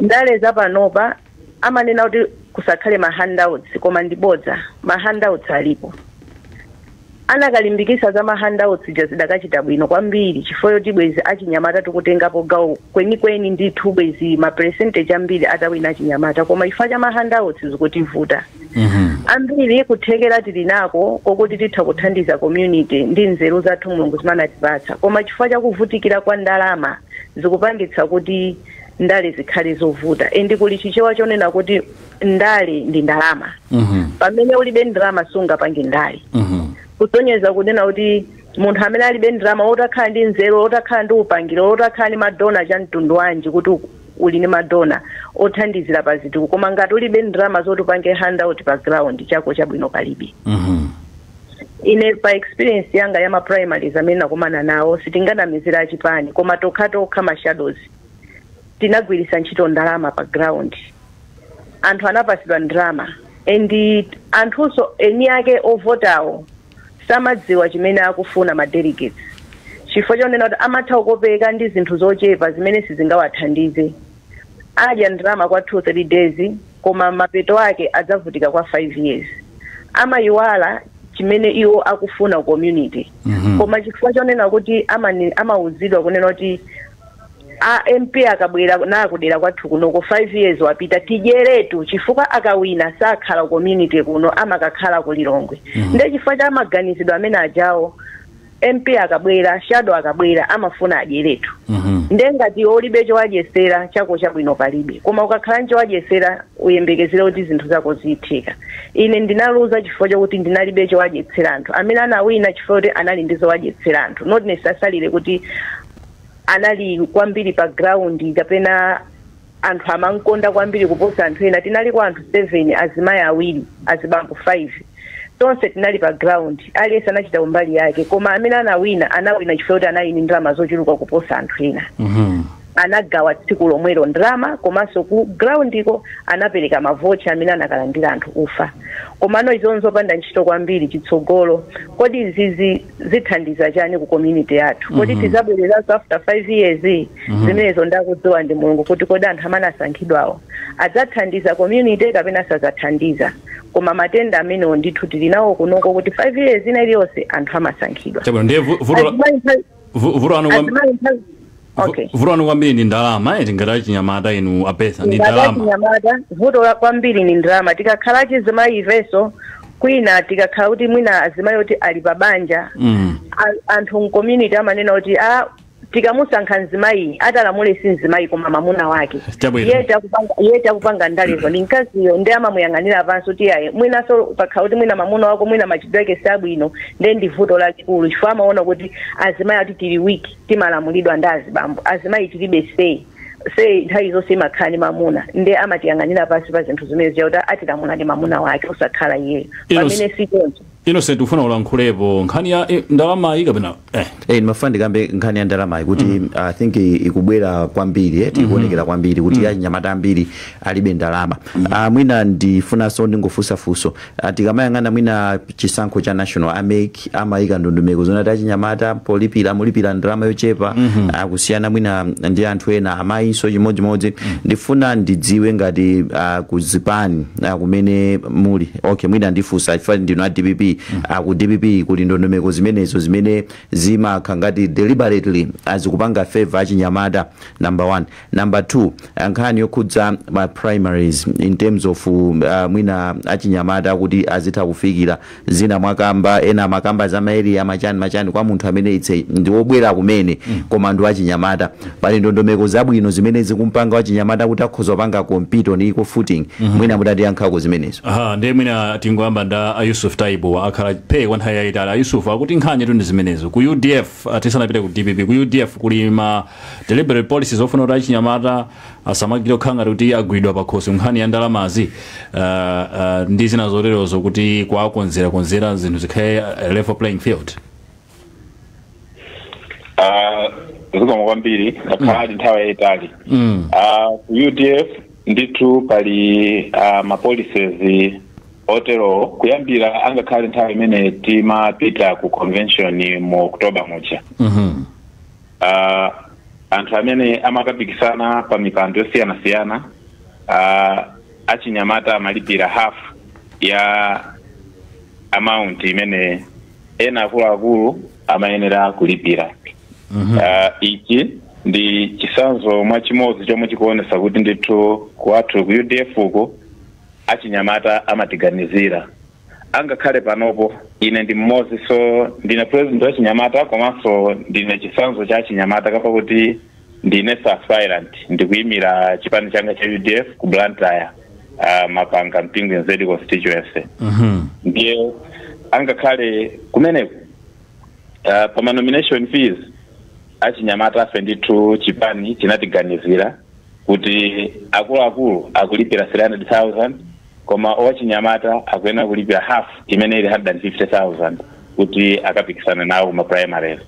Ndale zapanopa amanena kuti kusakhale ma handouts, koma ndi bodza, ma handouts alipo. Anakalimbikisa za ma handouts ja zidakachita bwino kwambiri, chifukwa choti bwezi achinyamata tikutengapo gawo kwenikweni ndithu, bwezi ma percentage ambiri atawina achinyamata. Koma chifukwa cha ma handouts zikutivuta. Ambiri kuthekera tili nako kokuti titha kuthandiza community ndi nzeru zathu Mulungu zimanatipatsa, koma chifukwa chakuvutikira kwa ndalama Zikupangitsa kuti ndale zikhale zovuta. And kuli Chichewa chonena kuti ndale ndi ndalama. Pamene ulibe ndalama, sungapange ndale. Kusonyeza kunena kuti munthu amene alibe ndalama, otakhala ndi nzeru, otakhala ndi upangiro, otakhala ndi ma donor cha mtundu wanji, kuti uli ndi ma donor othandizira pa zitukuko, koma ngati ulibe ndalama zoti upange handout pa ground, chako chabwino palibe. Ine pa experience yanga ya ma primaries amene nakumana nawo, sitinganamizira achipani, koma tokhatokha ma shadows tinagwiritsa ntchito ndalama pa ground. Anthu anapasidwa ndalama, and anthunso eni ake ovotawo samadziwa chimene akufuna ma delegates, chifukwa chonena kuti amatha kukopeka ndi zinthu zochepa zimene sizingawathandize. Adya ndalama kwa 2 3 days, koma mapeto ake adzavutika kwa 5 years. Amayiwala chimene iwo akufuna community. Koma chifukwa chonena kuti amauzidwa kunena kuti a MP akabwera nakudera kwathu kunoko, 5 years wapita, tidyeretu, chifukwa akawina sakhala community kuno, amakakhala ku Lilongwe. Nde chifukwa cha maganizidwe amene ajawo, MP akabwera, shadow akabwera, amafuna adyeretu. Nde ngati ulibe chowadyesera, chako chabwino palibe. Koma ukakhala nchowadyesera, uyembekezere kuti zinthu zako ziyithika. Ine ndinaluza chifukwa chokuti ndinalibe chowadyetsera anthu. Amene anawina chifukwa kuti anali ndi zowadyetsera anthu, not necessarily kuti anali kwambiri pa ground kapena anthu amankonda kwambiri kuposa anthu ena. Tinali kwa anthu 7, azimayi awiri, azibambo 5. Tonse tinali pa ground, aliyense anachita umbali yake, koma amene anawina, anawina chifukwa kuti anali ndi ndalama zochuluka kuposa anthu ena. Anagawa tsiku lomwelo ndalama, komanso ku groundiko anapereka ma voucher amene anakalandira anthu ufa. Komano izo nzopanda ntchito kwambiri chitsogolo. Kodi izizi zithandiza chani ku community yathu? Kodi tizabwereranso after 5 years? Zimenezo ndakudziwa ndi Mulungu, kuti kodi anthu amene asankhidwawo adzathandiza community kapena sadzathandiza. Koma matenda amenewo ndithu tili nawo kunoko, kuti 5 years ina iliyonse anthu amasankhidwa. Chabwino, ndiye vuto vuto lanu Azimayi okay. Vuto lanu kwambiri ndi ndalama, tingati achinyamata inu apesa ndi ndalama. Achinyamata vuto la kwambiri ni ndalama. Tikakhala achizimayi ifenso, kwina tikakhala kuti mwina azimayi oti ali pa banja, anthu mcommunity amanena kuti a tikamusankha mzimayi, atalamule si mzimayi koma mamuna wake. Iye takupanga ndalezo ndi mkaziyo, ndi amamuyang'anira pansi kuti ayi, mwinaso pakhala kuti mwina mamuna wako mwina machitidwe ake sabwino. Ndiye ndi vuto lalikulu, chifukwa amaona kuti azimayi ati tili weak, timalamulidwa ndi azibambo. Azimayi tilibe say say, nthawi zonse imakhala ndi mamuna. Ndiye amatiyang'anira pansi pa zinthu zimene ziya, kuti atilamula ndi mamuna wake usakhala iyeyo, pamene si choncho. Innocent, ufuna ulankhulapo nkhani ya ndalamayi kapena? Ndimafuna ndikambe nkhani ya ndalamayi, kuti I think ikubwera kwambiri, tikuonekera kwambiri kuti achinyamata ambiri alibe ndalama. Mwina ndifunanso ndingofunsafunso. Tikamayang'ana mwina chisankho cha national, a MEC amayika ndondomeko zonati achinyamata polipira mulipira ndalama yochepa kusiyana mwina ndi anthu ena, amayinso chimodzimodzi. Ndifuna ndidziwe ngati kuzipani kumene muli, okay, mwina ndifunsa chifukwa ndinu a DPP, ku DPP kuli ndondomeko zimenezo zimene zimakha ngati deliberately azikupanga favor achinyamata, number one? Number two, nkhani yokhudza ma primaries in terms of mwina achinyamata kuti azitha kufikira zina mwakamba, ena makamba za ma area, machani machani, kwa munthu amene itse ndi wobwera kumene koma ndi wachinyamata, pali ndondomeko zabwino zimene zikumpanga wachinyamata kuti akhoza kupanga compete on equal footing? Mwina mutatiyankhako zimenezo. Aha, ndiye mwina tingoyamba nda a Yusuf Taibu, akhala phe kwa nthawi yayitali. A Yusuf, akuti nkhani tu ndi zimenezo ku UDF, tisanapite ku DPP, ku UDF kuli ma deliberate policies ofuna kuti achinyamata asamagire kukhala ngati kuti agwidwa pakhosi nkhani ya ndalamazi, ndi zina zoterozo, kuti kwakonzera konzera zinthu zikhale level playing field? Zikomo kwambiri. Takhala nthawi yayitali. Ku UDF ndithu pali ma policies otero, kuyambira angakhale nthawi imene timapita ku convention mu October muja. Anthu amene amakapikisana pa mipando yosiyanasiyana, achinyamata amalipira half ya amount imene ena akuluakulu amayenera kulipira. Ichi ndi chisanzo mwachimodzi chomwe chikuonesa kuti ndithu kwathu ku UDF uko achinyamata amatiganizira. Angakhale panopo ine ndi mmodzi, so ndine president wa chinyamata, komanso ndine chisanzo cha achinyamata kapa kuti Ndine aspirant, ndikuyimira chipani changa cha UDF ku Blantyre, Mapanga Mpingwe Nzedi constituency. Ndiye angakhale kumeneko, pa nomination fees achinyamata afe ndithu chipani chinatiganizira kuti akuluakulu akulipira 300,000, koma owachinyamata akuyenera kulipira half, imene ili 150,000, kuti akapikisana nawo kuma primaries.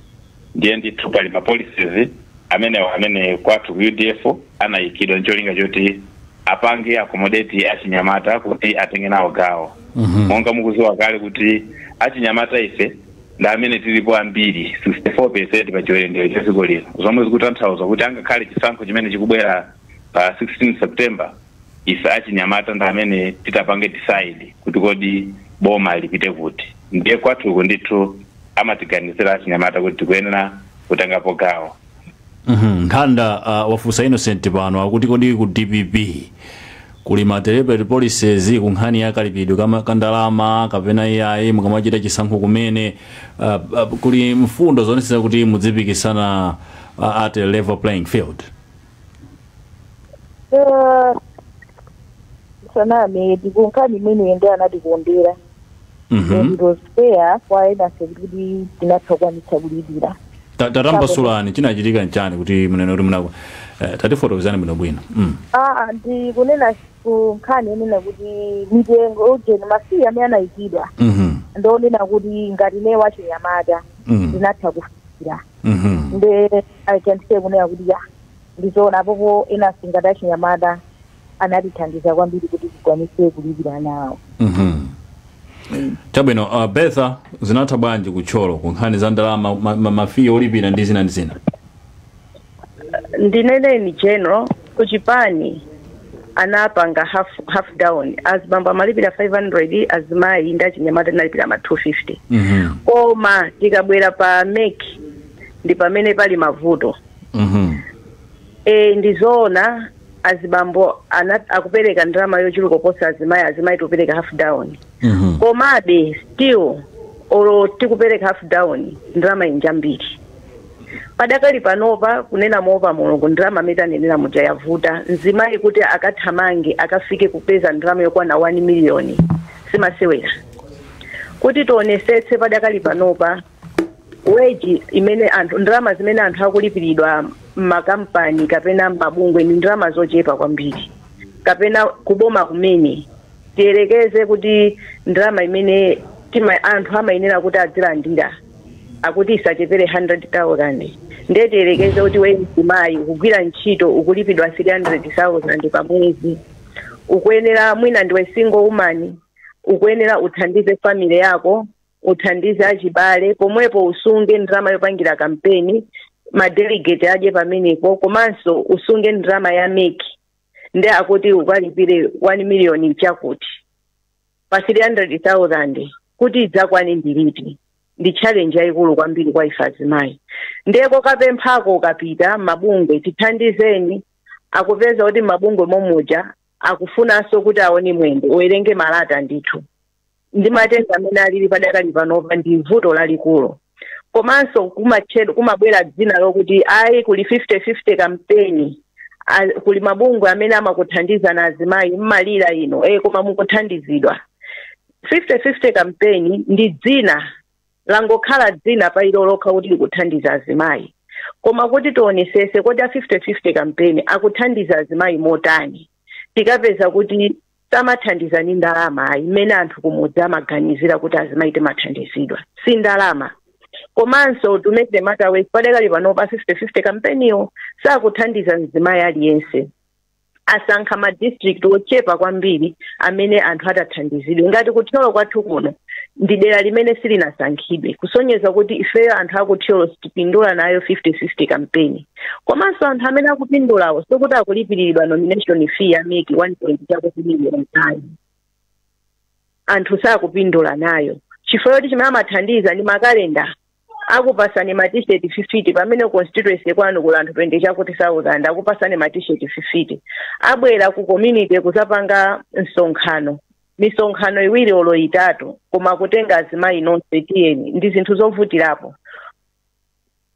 Ndiye ndithu pali ma policies amenewo amene kwathu ku UDF anayikidwa ncholinga choti apange accommodate achinyamata kuti atenge nawo gawo. Monga mukuziwa kale kuti achinyamata ife ndi amene tilipo ambiri, 64% pa chiwerengero cha dziko lino, zomwe zikutanthauza kuti angakhale chisankho chimene chikubwera pa 16 September, ife achinyamata ndi amene titapange decide kuti kodi boma lipite kuti. Ndiye kwathuku ndithu amatiganizira achinyamata kuti tikuyenera kutengapo gawo. Nkhanda, wafunsa Innocent pano akuti kodi ku DPP kuli ma deliberate policies ku nkhani ya kalipidwe kandalama kapena iyayi, mukamachita chisankho kumene kuli mfundo zoonetsetsa kuti mudzipikisana at a level playing field? Saname, ndikunkhani imeneyo ndi anatikondera. And it was fair kwa enase kuti tinatha kulipira. Tatambasulani, chinachitika nchani kuti munene kuti munako, tatifotokozani bwinobwino. Ah, ndikunena ku nkhani yonena kuti mitengo ujeni, ma fee amene anayikidwa, ndonena kuti ngati ine wachinyamata ndinatha kufikira. Nde I can say kunena kuti ya, ndizoona, apopo ena singati achinyamata anatithandiza kwambiri kuti tikwanise kulipira nawo. Chabwino, Betha, zinatha bwanji kuThyolo ku nkhani za ndalama, ma fee olipira ndi zina ndi zina? Ndinene in general, kuchipani anapanga half down. Azibambo amalipira 500, azimayi ndi achinyamata analipira ma 250. Koma tikabwera pa MEC ndi pamene pali mavuto. E, ndizoona, azibambo akupereka ndalama yochuluka kuposa azimayi. Azimayi tikupereka half down. Komabe still, olo tikupereka half down, ndalama injambiri padakali panopa. Kunena moopa Mulungu, ndalama amene tanenera muja yavuta. Mzimayi kuti akathamange akafike kupeza ndalama yokwana 1 million simasewera. Kuti tionesetse, padakali panopa wage imene anthu, ndalama zimene anthu akulipiridwa m'makampani kapena m'mabungwe ni ndalama zochepa kwambiri, kapena kuboma kumene. Tiyerekeze kuti ndalama imene tima anthu amayenera kuti adzilandira akuti isachepere 100,000. Ndiye tiyerekeze kuti we mzimayi ukugwira ntchito, ukulipidwa 300,000 pa mwezi, ukuyenera, mwina ndiwe single woman, ukuyenera uthandize family yako, uthandize achibale pomwepo, usunge ndalama yopangira kampeni, ma delegate adye pamenepo, komanso usunge ndalama ya MEC. Ndi akuti ukalipire 1 million chakuti pa 300,000, kuti idzakwane ndiliti? Ndi challenge yayikulu kwambiri kwa ife azimayi. Ndeko kapemphako ukapita mabungwe, tithandizeni, akupeza kuti mabungwe momuja akufunanso kuti aone mwendo, uwerenge malata. Ndithu ndi matenda amene alili padakali panopa, ndi vuto lalikulu. Komanso kumatchedwa, kumabwera dzina lokuti ayi, kuli 50-50 campaign, kuli mabungwe amene amakuthandizana azimayi, mmalira ino koma mukuthandizidwa. 50-50 campaign ndi dzina, langokhala dzina pa ilo lokha kuti likuthandiza azimayi. Koma kuti tionesese kuti a 50-50 campaign akuthandiza azimayi motani, tikapeza kuti samathandiza ni ndalama ayi, mmene anthu kumudzi amaganizira kuti azimayi timathandizidwa si ndalama. Komanso, to make the matter worse, padakali panopa 50-50 campaign iyo sakuthandiza mzimayi aliyense. Asankha ma district ochepa kwambiri amene anthu atathandizidwe. Ngati kuThyolo kwathu kuno ndi dera limene silinasankhidwe, kusonyeza kuti ifeyo anthu akuThyolo sitipindula nayo 50-50 campaign. Komanso anthu amene akupindulawo sikuti akulipiridwa nomination fee ya MEC 1 point chakuti million ayi. Anthu sakupindula nayo chifukwa choti chimene amathandiza ndi makalenda, akupasani ma T-shirt 50 pamene constituency kwanu kuli anthu 20 chakuti thousand, akupasani ma T-shirt 50. Abwera ku community kuzapanga msonkhano, misonkhano iwiri olo itatu, koma kutenga azimayi nonse tiyeni, ndi zinthu zovutirapo.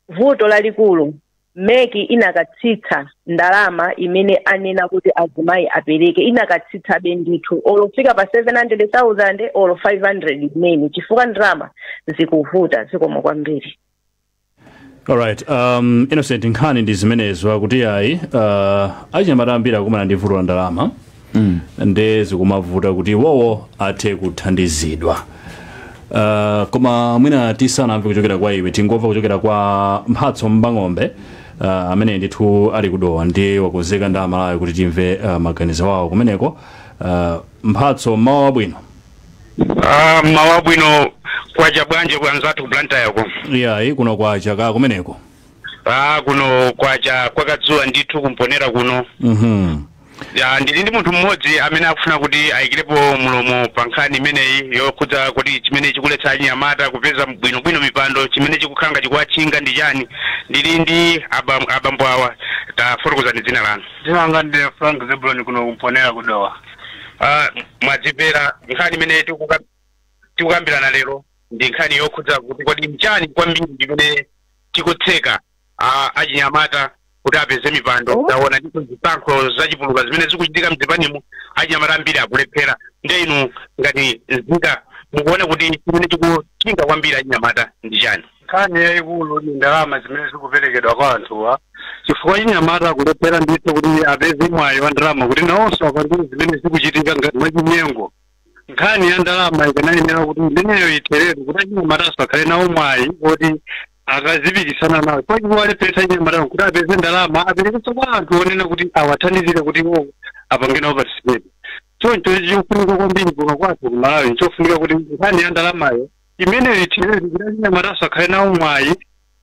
Vuto lalikulu MEC inakatsitsa ndalama imene anena kuti azimayi apereke, inakatsitsabe ndithu, olofika pa 700,000 olo 500 imene, chifukwa ndalama zikuvuta. Zikomo kwambiri. Alright, Innocent, nkhani ndi zimenezo, akuti ayi, achinyamata ambiri akumana ndi vuto la ndalama, nde zikumavuta kuti iwowo athe kuthandizidwa. Koma mwina tisanamve kuchokera kwa iwe, tingomva kuchokera kwa Mphatso Mbang'ombe, amene ndithu ali kudowa ndi wakonzeka ndi Amalawi kuti timve maganizo awo kumeneko. Mphatso, mawa wabwino. Ah, mawa bwino. Kwacha bwanji kwanzathu ku Blantyre ko? Iyayi, kuno kwacha ka kumeneko. Ah, kuno kwacha kwakadzuwa ndithu kumponera kuno. Ya, ndili ndi munthu mmodzi amene akufuna kuti ayikirepo mulomo pa nkhani imeneyi yokhudza kuti chimene chikuletsa anyamata kupeza bwinobwino mipando, chimene chikukhanga chikuwatchinga ndi chani. Ndili ndi abambo awa. Tafotokozani dzina lanu. Dzina langa ndi Frank Zebulon, kuno kumponera kudowa. Ah, mwadzipera nkhani imene tikukambirana lero ndi nkhani yokhudza kuti kodi mchani kwambiri chimene chikutseka achinyamata kuti apeze mipando. Taona ndithu zisankho zachipuluka zimene zikuchitika mzipanimo, achinyamata ambiri akulephera. Nde inu ngati nzika mukuona kuti chimene chikuchinga kwambiri achinyamata ndi chani? Nkhani yayikulu ni ndalama zimene zikuperekedwa kwa anthuwa, chifukwa chinyamata akulephera ndithu kuti apeze mwayi wa ndalama kuti nawonso apange zimene zikuchitika ngati mwachinyengo. Nkhani ya ndalama ikanayenera kuti imeneyo itheretu kuti achinyamataso akhale nawo mwayi oti akazipikisana nawo, chifukwa chikuwalepheretsa chinyamata kuti apeze ndalama aperekenso kwa anthu onena kuti awathandizire kuti iwo apange nawo participate. Choncho chikufunika kwambiri kuno kwathu ku Malawi, chofunika kuti nkhani ya ndalamayo imeneyo itheretu kuti achinyamataso akhale nawo mwayi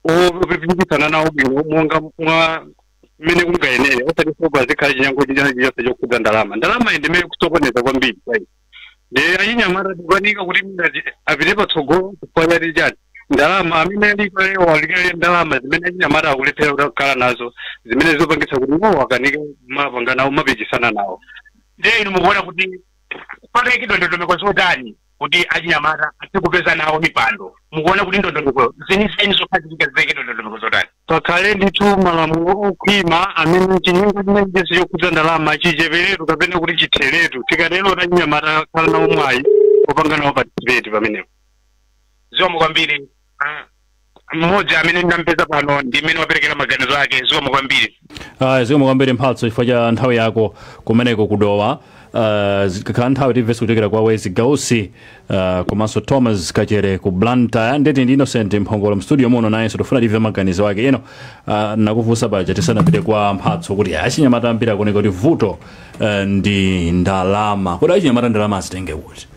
opikisana nawo bwino monga mwa mmene kungayenere, osati sopa zikhale chinyengo chilichonse chokhudza ndalama. Ndalama iyi ndimene kusokoneza kwambiri kwayi ndi achinyamata tikukanika kuti mngati apite patsogolo chifukwa chati chani? Ndalama. Amene aliko lero alikale ndalama zimene achinyamata akulephera kuti kukhala nazo, zimene zopangitsa kuti iwo akanike mapanga nawo, mapikisana nawo. Ndiye inu mukuona kuti pataikidwa ndondomeko zotani kuti achinyamata athe kupeza nawo mipando? Mukuona kuti ndondomeko zenizeni zokhazikika ziyikidwa ndondomeko zotani? Pakhale ndithu malamulo okhwima amene chinyengo chimene chonse chokhudza ndalama chicheperetu kapena kuti chitheretu. Tikatero achinyamata akhala nawo mwayi opanga nawo participate pamenepo. Zikomo kwambiri. Ah, mmodzi amene ndampeza pano ndi mmene waperekera maganizo ake. Zikomo kwambiri. Zikomo kwambiri, Mphatso, chifukwa cha nthawi yako kumeneko kudowa. Zikakhala nthawi timvenso kuchokera kwa Wezi Gausi komanso Thomas Kachere ku Blantyre. Ndeti ndi Innocent Mphongolo mstudio muno, nayenso tifuna timve maganizo ake ino. Nakufunsa paja tisanapite kwa Mphatso kuti achinyamata ambiri akuoneka kuti vuto ndi ndalama. Kodi achinyamata ndalama azitenge kuti?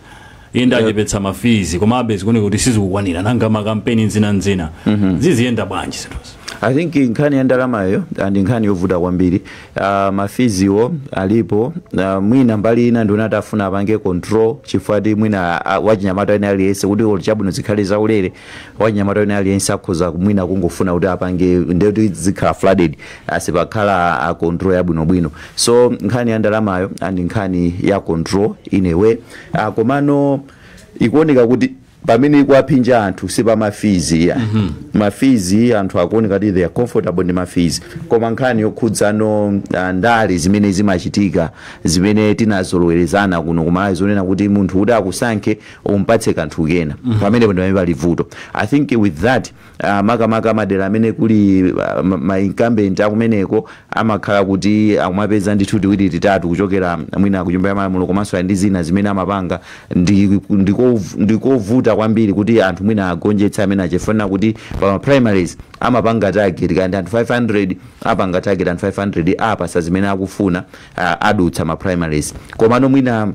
Inde, achepetsa ma fees, komabe zikuoneka kuti sizikukwanira. Nanga makampeni nzinanzina ziziyenda bwanji zinthuzi? I think nkhani ya ndalamayo ndi nkhani yovuta kwambiri. Ma feeswo alipo. Mwina mbali ina ndiona afuna apange control, chifukwa ti mwina wachinyamata ene aliyense kuti olo chabwino zikhale zaulere, wachinyamata ene aliyense akhoza mwina kungofuna kuti apange, ndekuti zikhala flooded, sipakhala control yabwinobwino. So nkhani ya ndalamayo ndi nkhani ya control in a way, komano ikuoneka kuti pamene ikuwaphinja anthu si pa ma fees ya ma fees. Anthu akuoneka kuti they are comfortable ndi ma fees, koma nkhani yokhudzano ndale zimene zimachitika, zimene tinazolowerezana kuno kumalawi, zonena kuti munthu kuti akusankhe umpatse kanthu kena, pamenepo ndi pamene pali vuto. I think with that, makamaka madera amene kuli ma incumbent akumeneko amakhala kuti akumapeza ndithu tiwiri titatu kuchokera mwina kunyumba ya malamulo, komanso ali ndi zina zimene amapanga, ndikovuta kwambiri kuti anthu mwina agonjetse amene achifanira kuti pa primaries amapanga target kandi anthu 500, apanga target anthu 500, apasa zimene akufuna, adutsa ma primaries. Komano mwina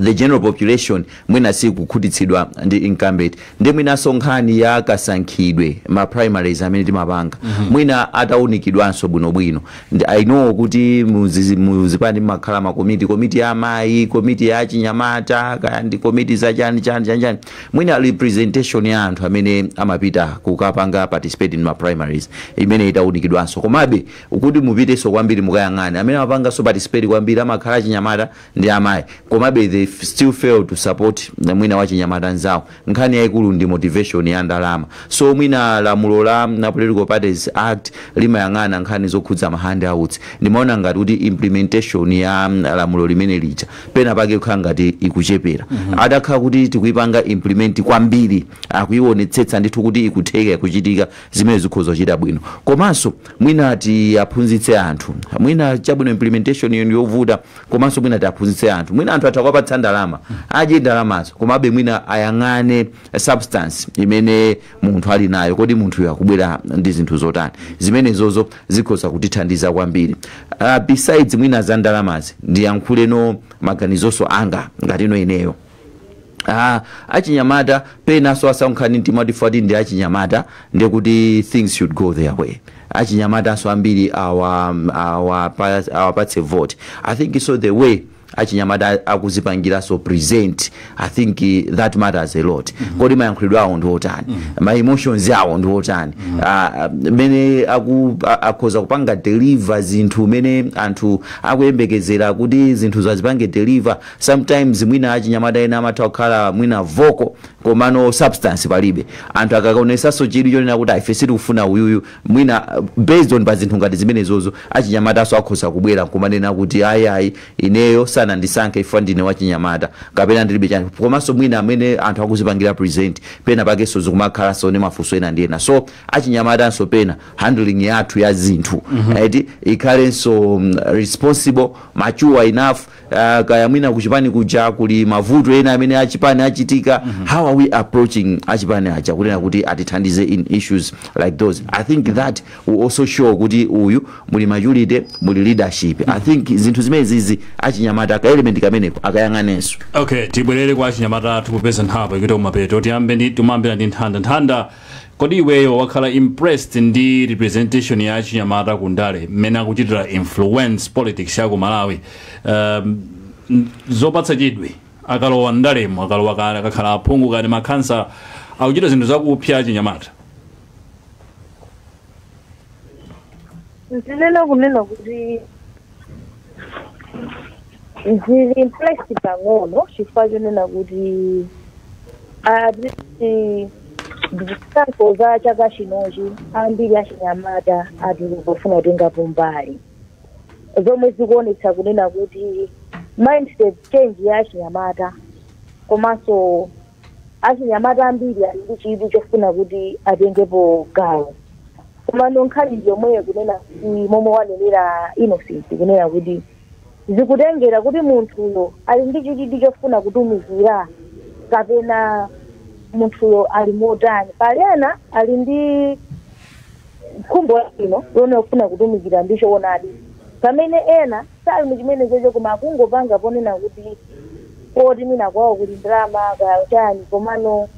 the general population mwina sikukhutitsidwa ndi incumbent, ndi mwinanso nkhani ya kasankhidwe ma primaries amene timapanga mwina ataunikidwanso bwinobwino. I know kuti muzipani mmakhala makomiti, komiti ya amayi, komiti ya achinyamata, kaya ndi komiti za chani chani chani chani. Mwina representation ya anthu amene amapita kukapanga participate in ma primaries imene itaunikidwanso. Komabe kuti mupitenso kwambiri mukayang'ane amene amapanganso participate kwambiri amakhala achinyamata ndi amayi, komabe there They still fail to support mwina wachinyamata nzawo. Nkhani yayikulu ndi motivation ya ndalama. So mwina lamulo la na Political Parties Act limayang'ana nkhani zokhudza ma handouts. Ndimaona ngati kuti implementation ya lamulo limene lija pena pake kukhala ngati ikuchepera. Atakhala kuti tikuipanga implement kwambiri, akuionetsetsa ndithu kuti ikutheka, ikuchitika, zimene zikhoza kuchita bwino. Komanso mwina tiaphunzitse anthu. Mwina chabwino implementation iyo ndiyovuta, komanso mwina tiaphunzitse anthu. Mwina anthu atha kuwapatsa ndalama, adye ndalamazo, komabe mwina ayang'ane substance imene munthu ali nayo, kodi munthuyo akubwera ndi zinthu zotani. Zimenezozo zikhoza kutithandiza kwambiri. Besides mwina za ndalamazi, ndiyankhuleno maganizonso anga ngati ino ineyo. Achinyamata penaso asankhani mtima tifati ndi achinyamata, ndekuti things should go their way. Achinyamata ambiri awapatse vote. I think so the way achinyamata akuzipangiranso present, I think that matters a lot. Kodi mayankhulidwe awo ndi otani? Ma emotions awo ndi otani? Mene akhoza kupanga deliver zinthu mene anthu akuyembekezera kuti zinthu zazipange deliver. Sometimes mwina achinyamata ena amatha kukhala mwina vocal, komano substance palibe. Anthu akakaonesanso chidwi chonena kuti ife sitikufuna uyuyu, mwina based on pa zinthu ngati zimenezozo, achinyamataso akhoza kubwera nkumanena kuti ayi, ayi, ineyo sanandisankhe ifa ndine wachinyamata kapena ndilibe chani. Komanso mwina amene anthu akuzipangira present, pena pakenso zikumakhalanso ndi mafunso ena ndi ena. So achinyamatanso pena handling yathu ya zinthu eti ikhalenso responsible, mature enough. Kaya mwina kuchipani kuja kuli mavuto ena amene achipani achitika, how are we approaching achipani aja kunena kuti atithandize in issues like those? I think that will also show kuti uyu muli maturity, muli leadership. I think zinthu zimene zizi achinyamata ka element kameneko akayang'anenso. Okay, tibwerere kwa achinyamata athu popeza nthawi ikuti kumapeto. Tiyambe ndi, timayambira ndi Nthanda. Nthanda, kodi iweyo wakhala impressed ndi representation ya achinyamata ku ndale, mmene akuchitira influence politics ya ku Malawi? Zopatsa chidwi akalowa ndalemo, akalowa kana akakhala aphungu kani makhansa, akuchita zinthu zakupsa achinyamata? Ndinena kunena kuti ndili impressed pang'ono, chifukwa chonena kuti ati zisankho za chaka chinochi ambiri achinyamata atuluka kufuna kutengapo mbali, zomwe zikuonetsa kunena kuti mindset change ya achinyamata, komanso achinyamata ambiri ali ndi chidwi chofuna kuti atengepo gawo. Komano nkhani yomweyo kunena kuti momwe wanenera Innocent, kunena kuti zikutengera kuti munthuyo ali ndi chidwi chofuna kutumikira kapena munthuyo ali motani. Pali ena ali ndi khumbo labwino lone kufuna kutumikira ndi choonadi, pamene ena sali muchimene chocho, koma akungopanga ponena kuti poti mina kwawo kuli ndalama kaya chani. Komano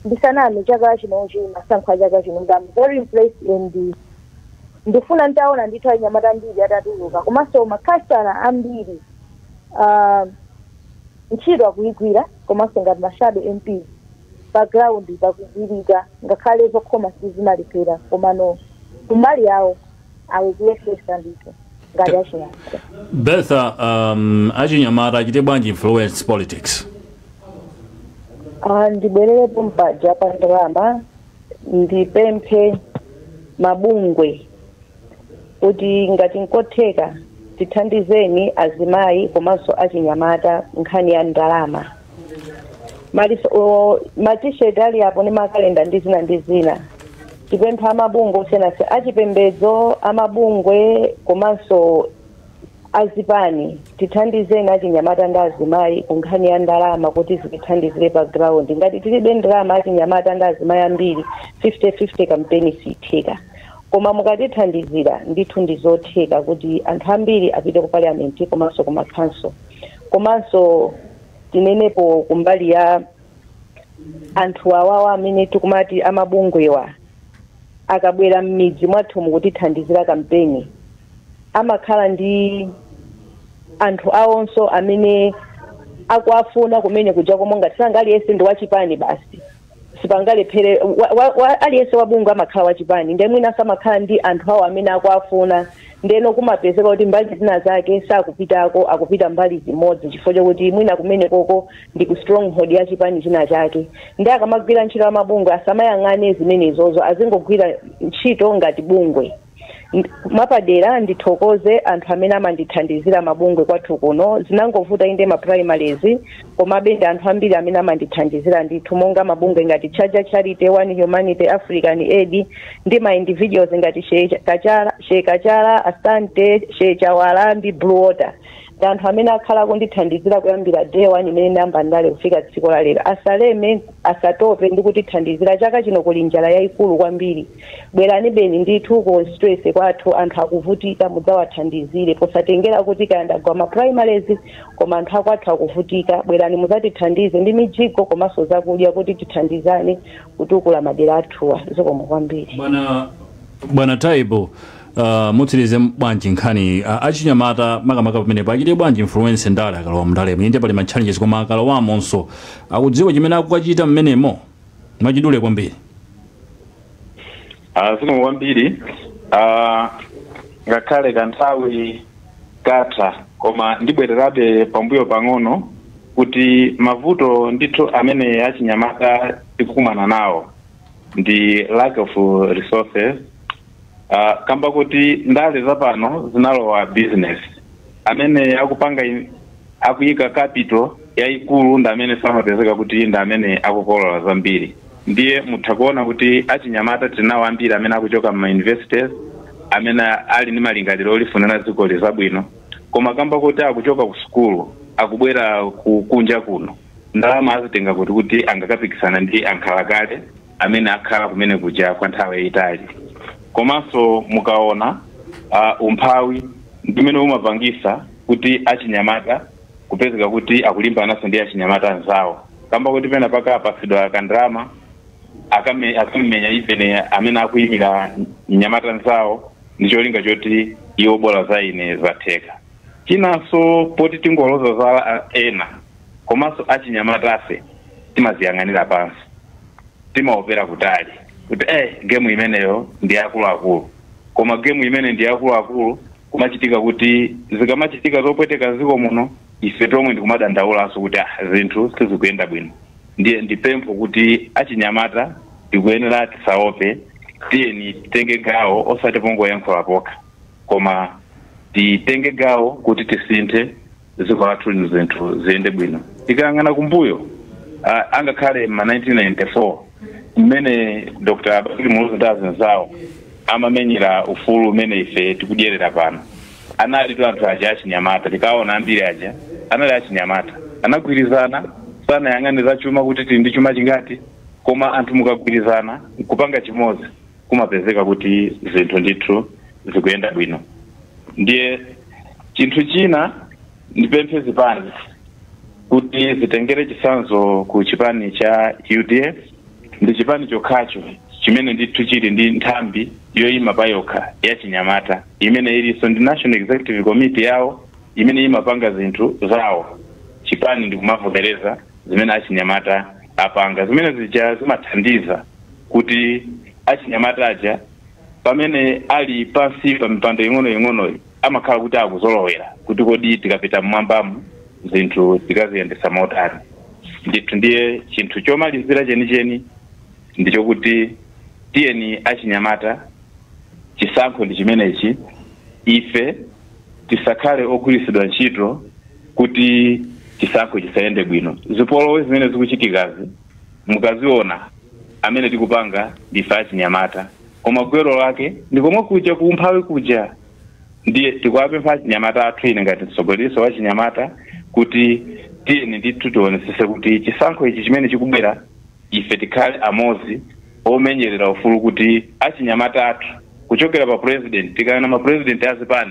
ndisaname, chaka chinochi, masankho a chaka chino, I'm very impressed and ndifuna ntaona ndithu achinyamata ambiri atatuluka, komanso makhansala ambiri ntchito akuyigwira, komanso ngati ma shadow MP pa ground pakugwirika, ngakhale zokhoma sizimalephera, komano kumbali yawo akukuyesesa ndithu ngati achinyamata. Bertha, achinyamata achite bwanji influence politics? Ndibwererepo mpaja pa ndalama. Ndipemphe mabungwe kuti ngati nkotheka tithandizeni azimayi komanso achinyamata nkhani ya ndalama. Ma T-shirt ali apo ndi makalenda ndi zina ndi zina. Tipempha amabungwe osiyanasiyana achipembedzo, amabungwe komanso azipani, tithandizeni achinyamata ndi azimayi ku nkhani ya ndalama kuti zitithandizire pa ground. Ngati tilibe ndalama achinyamata ndi azimayi ambiri, 50-50 campaign siyitheka, koma mukatithandizira ndithu ndizotheka kuti anthu ambiri apite ku parliament komanso ku makhanso. Komanso tinenepo kumbali ya anthu awawa amene tikumati amabungwewa, akabwera m'midzi mwathu mukutithandizira kampeni, amakhala ndi anthu awonso amene akuafuna kumene kuja, komwe ngati sanga aliyense ndi wachipani basi sipangalephere aliyense wabungwe amakhala wachipani, ndiye mwinanso amakhala ndi anthu awo amene akuafuna. Ndeno kumapezeka kuti mbali zina zake sakupitako, akupita mbali zimodzi chifukwa chokuti mwina kumene koko ndi ku stronghold ya chipani china chake. Ndi akamagwira ntchito amabungwe asamayang'ane zimenezozo, azingogwira ntchito ngati bungwe. Mwapadera ndithokoze anthu amene amandithandizira, mabungwe kwathu kuno. Zinangovuta inde ma primaries, komabe ndi anthu ambiri amene amandithandizira ndithu, monga mabungwe ngati Charger Charity, One Humanity, African Aid, ndi ma individuals ngati Sheikh Kachala, Asante Sheikh Chawala ndi Blue Water. Ndi anthu amene akhala kundithandizira kuyambira day one imene ndayamba ndale kufika tsiku la lero. Asaleme, asatope ndi kutithandizira. Chaka chino kuli njala yayikulu kwambiri. Bwerani beni ndithu ku constituency kwathu, anthu akuvutika, mudzawathandizire posatengera kuti kaya ndagwa ma primaries, koma anthu akwathu akuvutika. Bwerani mudzatithandize ndi mijigo komanso zakudya kuti tithandizane kutukula madera athuwa. Zikomo kwambiri. Bwana Taibo, mutsirize bwanji nkhani? Achinyamata makamaka pamenepo achite bwanji influence ndale akalowa mndalemo? Inde, pali ma challenges, koma akalowamonso akudziwa chimene akukachita mmenemo? Mwachidule kwambiri. Zikomo kwambiri. Ngakhale kanthawi katha, koma ndibwererabe pambuyo pang'ono kuti mavuto ndithu amene achinyamata tikukumana nawo ndi lack of resources, kamba kuti ndale zapano zinalowa business. Amene akupanga akuyika capital yayikulu ndi amene samapezeka kuti ndi amene akukolola zambiri. Ndiye mutha kuona kuti achinyamata tinawo ambiri amene akuchoka ma universities, amene ali ndi malingaliro olifunira dziko zabwino, koma kamba kuti akuchoka ku sukulu akubwera ku kunja kuno, ndalama azitenga kuti angakapikisana ndi ankhalakale amene akhala kumene kuja kwa nthawi yayitali? Komanso mukaona umphawi ndimene umapangisa kuti achinyamata kupezeka kuti akulimbananso ndi achinyamata anzawo, kamba kuti pena paka apasidwa kandalama, akamenya even amene akuyimira mnyamata nzawo ndi cholinga choti iwo bola za ine zatheka. Chinanso, poti tingoloza za ena, komanso achinyamatafe timaziyang'anira pansi, timaopera kutali kuti game imeneyo ndi akuluakulu. Koma game imene ndi akuluakulu, kumachitika kuti zikamachitika zopweteka ziko muno, ife tomwe ndikumadandaulanso kuti zinthu sizikuyenda bwino. Ndiye ndipempho kuti achinyamata tikuyenera tisaope. Tiyeni titenge gawo, osati pongoyankhula pokha, koma titenge gawo kuti tisinthe dziko lathu lino, zinthu ziyende bwino. Tikayang'ana kumbuyo, angakhale ma 1994 mmene Dr. Bakili Muluzi ndi azinzawo amamenyera ufulu umene ife tikudyerera pano, anali tu anthu aja achinyamata. Tikaona ambiri aja anali achinyamata, anagwirizana, sanayang'ane za chuma kuti tili ndi chuma chingati, koma anthu mukagwirizana kupanga chimodzi, kumapezeka kuti zinthu ndithu zikuyenda bwino. Ndiye chinthu china, ndipemphe zipani kuti zitengere chitsanzo ku chipani cha UDF. Ndi chipani chokhacho chimene ndithu chili ndi nthambi yoyima pa yokha ya chinyamata, imene ilinso ndi National Executive Committee yawo imene imapanga zinthu zawo, chipani ndikumavomereza zimene achinyamata apanga. Zimene zija zimathandiza kuti achinyamata aja pamene ali pansi pa mipando ing'onoing'onoyi amakhala kuti akuzolowera kuti kodi tikapita mmwambamu zinthu tikaziyendesa motani ndithu. Ndiye chinthu chomalizira chenicheni ndichokuti tiyeni achinyamata, chisankho ndi chimenechi, ife tisakhale ogwiritsidwa ntchito kuti chisankho chisayende bwino. Zipolowe zimene zikuchitikazi mukaziona, amene tikupanga ndife achinyamata, koma gwero lake ndikomwe kuja kuumphawi kuja. Ndiye tikuwapempha achinyamata athu, ine ngati mtsogoleri wa chinyamata, kuti tiyeni ndithu tionesese kuti chisankho ichi chimene chikubwera ife tikhale amodzi omenyerera ufulu, kuti achinyamata athu kuchokera pa president, tikayona ma president azipani,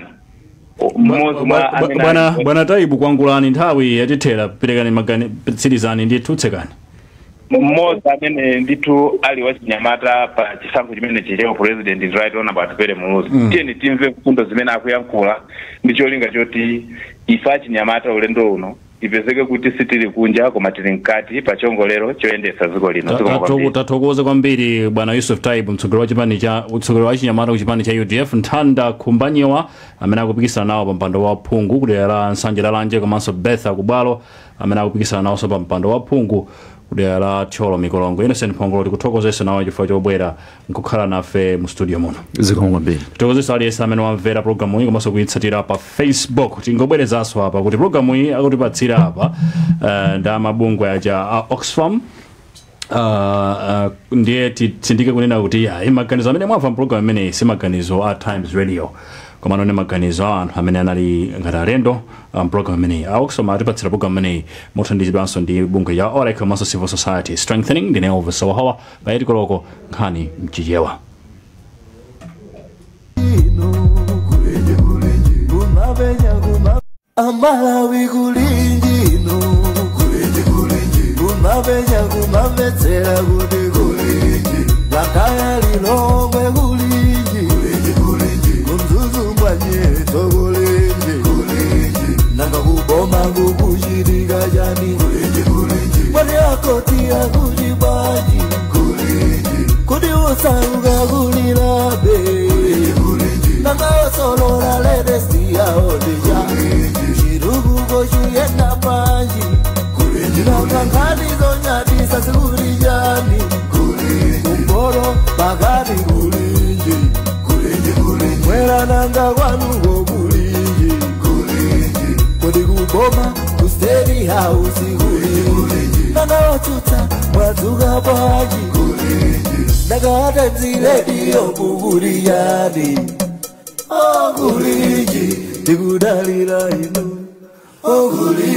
mmodzi mwa amene Bwana, bwana Taibu, kwangulani, nthawi yatithera. Perekani magani, tsirizani ndithu, tsekani. Mmodzi amene ndithu ali wachinyamata pa chisankho chimene chichewa president ndi Right Honorable Atupele Muluzi. Tiyeni timve mfundo zimene akuyankhula ndi cholinga choti ife achinyamata ulendo uno Tipezeke kuti sitili kunja koma tili mkati pa chongolero choyendetsa dziko lino. Zikomo kwambiri. Tathokoze kwambiri, bwana Yusuf Taib, mtsogoleri wa chipani cha, mtsogoleri wa chinyamata ku chipani cha UDF, Nthanda Khumbanyiwa amene akupikisana nawo pa mpando wa phungu kudera la Nsanje Lalanje, komanso Betha Kubwalo amene akupikisana nawonso pa mpando wa phungu kudera la Thyolo Mikolongo. Innocent Phongolo, tikuthokozenso nawo chifukwa chobwera nkukhala nafe mu studio muno. Zikomo kwambiri. Tithokozenso aliyense amene wamvera programu iyi komanso kuyitsatira pa Facebook. Tingobwerezanso apa kuti programu iyi akutipatsira apa ndi amabungwe aja a Oxfam. Ndiye titsindike kunena kuti ya maganizo amene mwamva mpulogalamu imeneyi si maganizo a Times Radio, komano ndi maganizo a anthu amene anali ngati alendo mpulogalamu imeneyi. A Oxfam atipatsira programu imeneyi mothandizidwanso ndi bungwe ya OREC komanso Civil Society Strengthening. Ndine Elvis Wahawa. Pa 8 koloko, nkhani mchichewa. Kumapenya kuma Amalawi kulinji ino, kumapenya kumamvetsera kuti kulinji, Blantyre, Lilongwe kulinji, kuMzuzu mwanyeto kulinji, nanga kuboma kukuchitika chani? Mwati akoti akuchibaji kuti usauka kulilabe, nanga osolola latest yaodija chirukuko chiyenda panji, nanga nkhani zonyadisa zikulijani kumporo pakati kulinji, mwera nanga kwanuko kulinji, kodi kuboma ku State House kulinji, nanga watsutsa mwadzuka bwanji, nanga a Times Radio kukuliyani? Okulinji, tikudalira inu okulinji.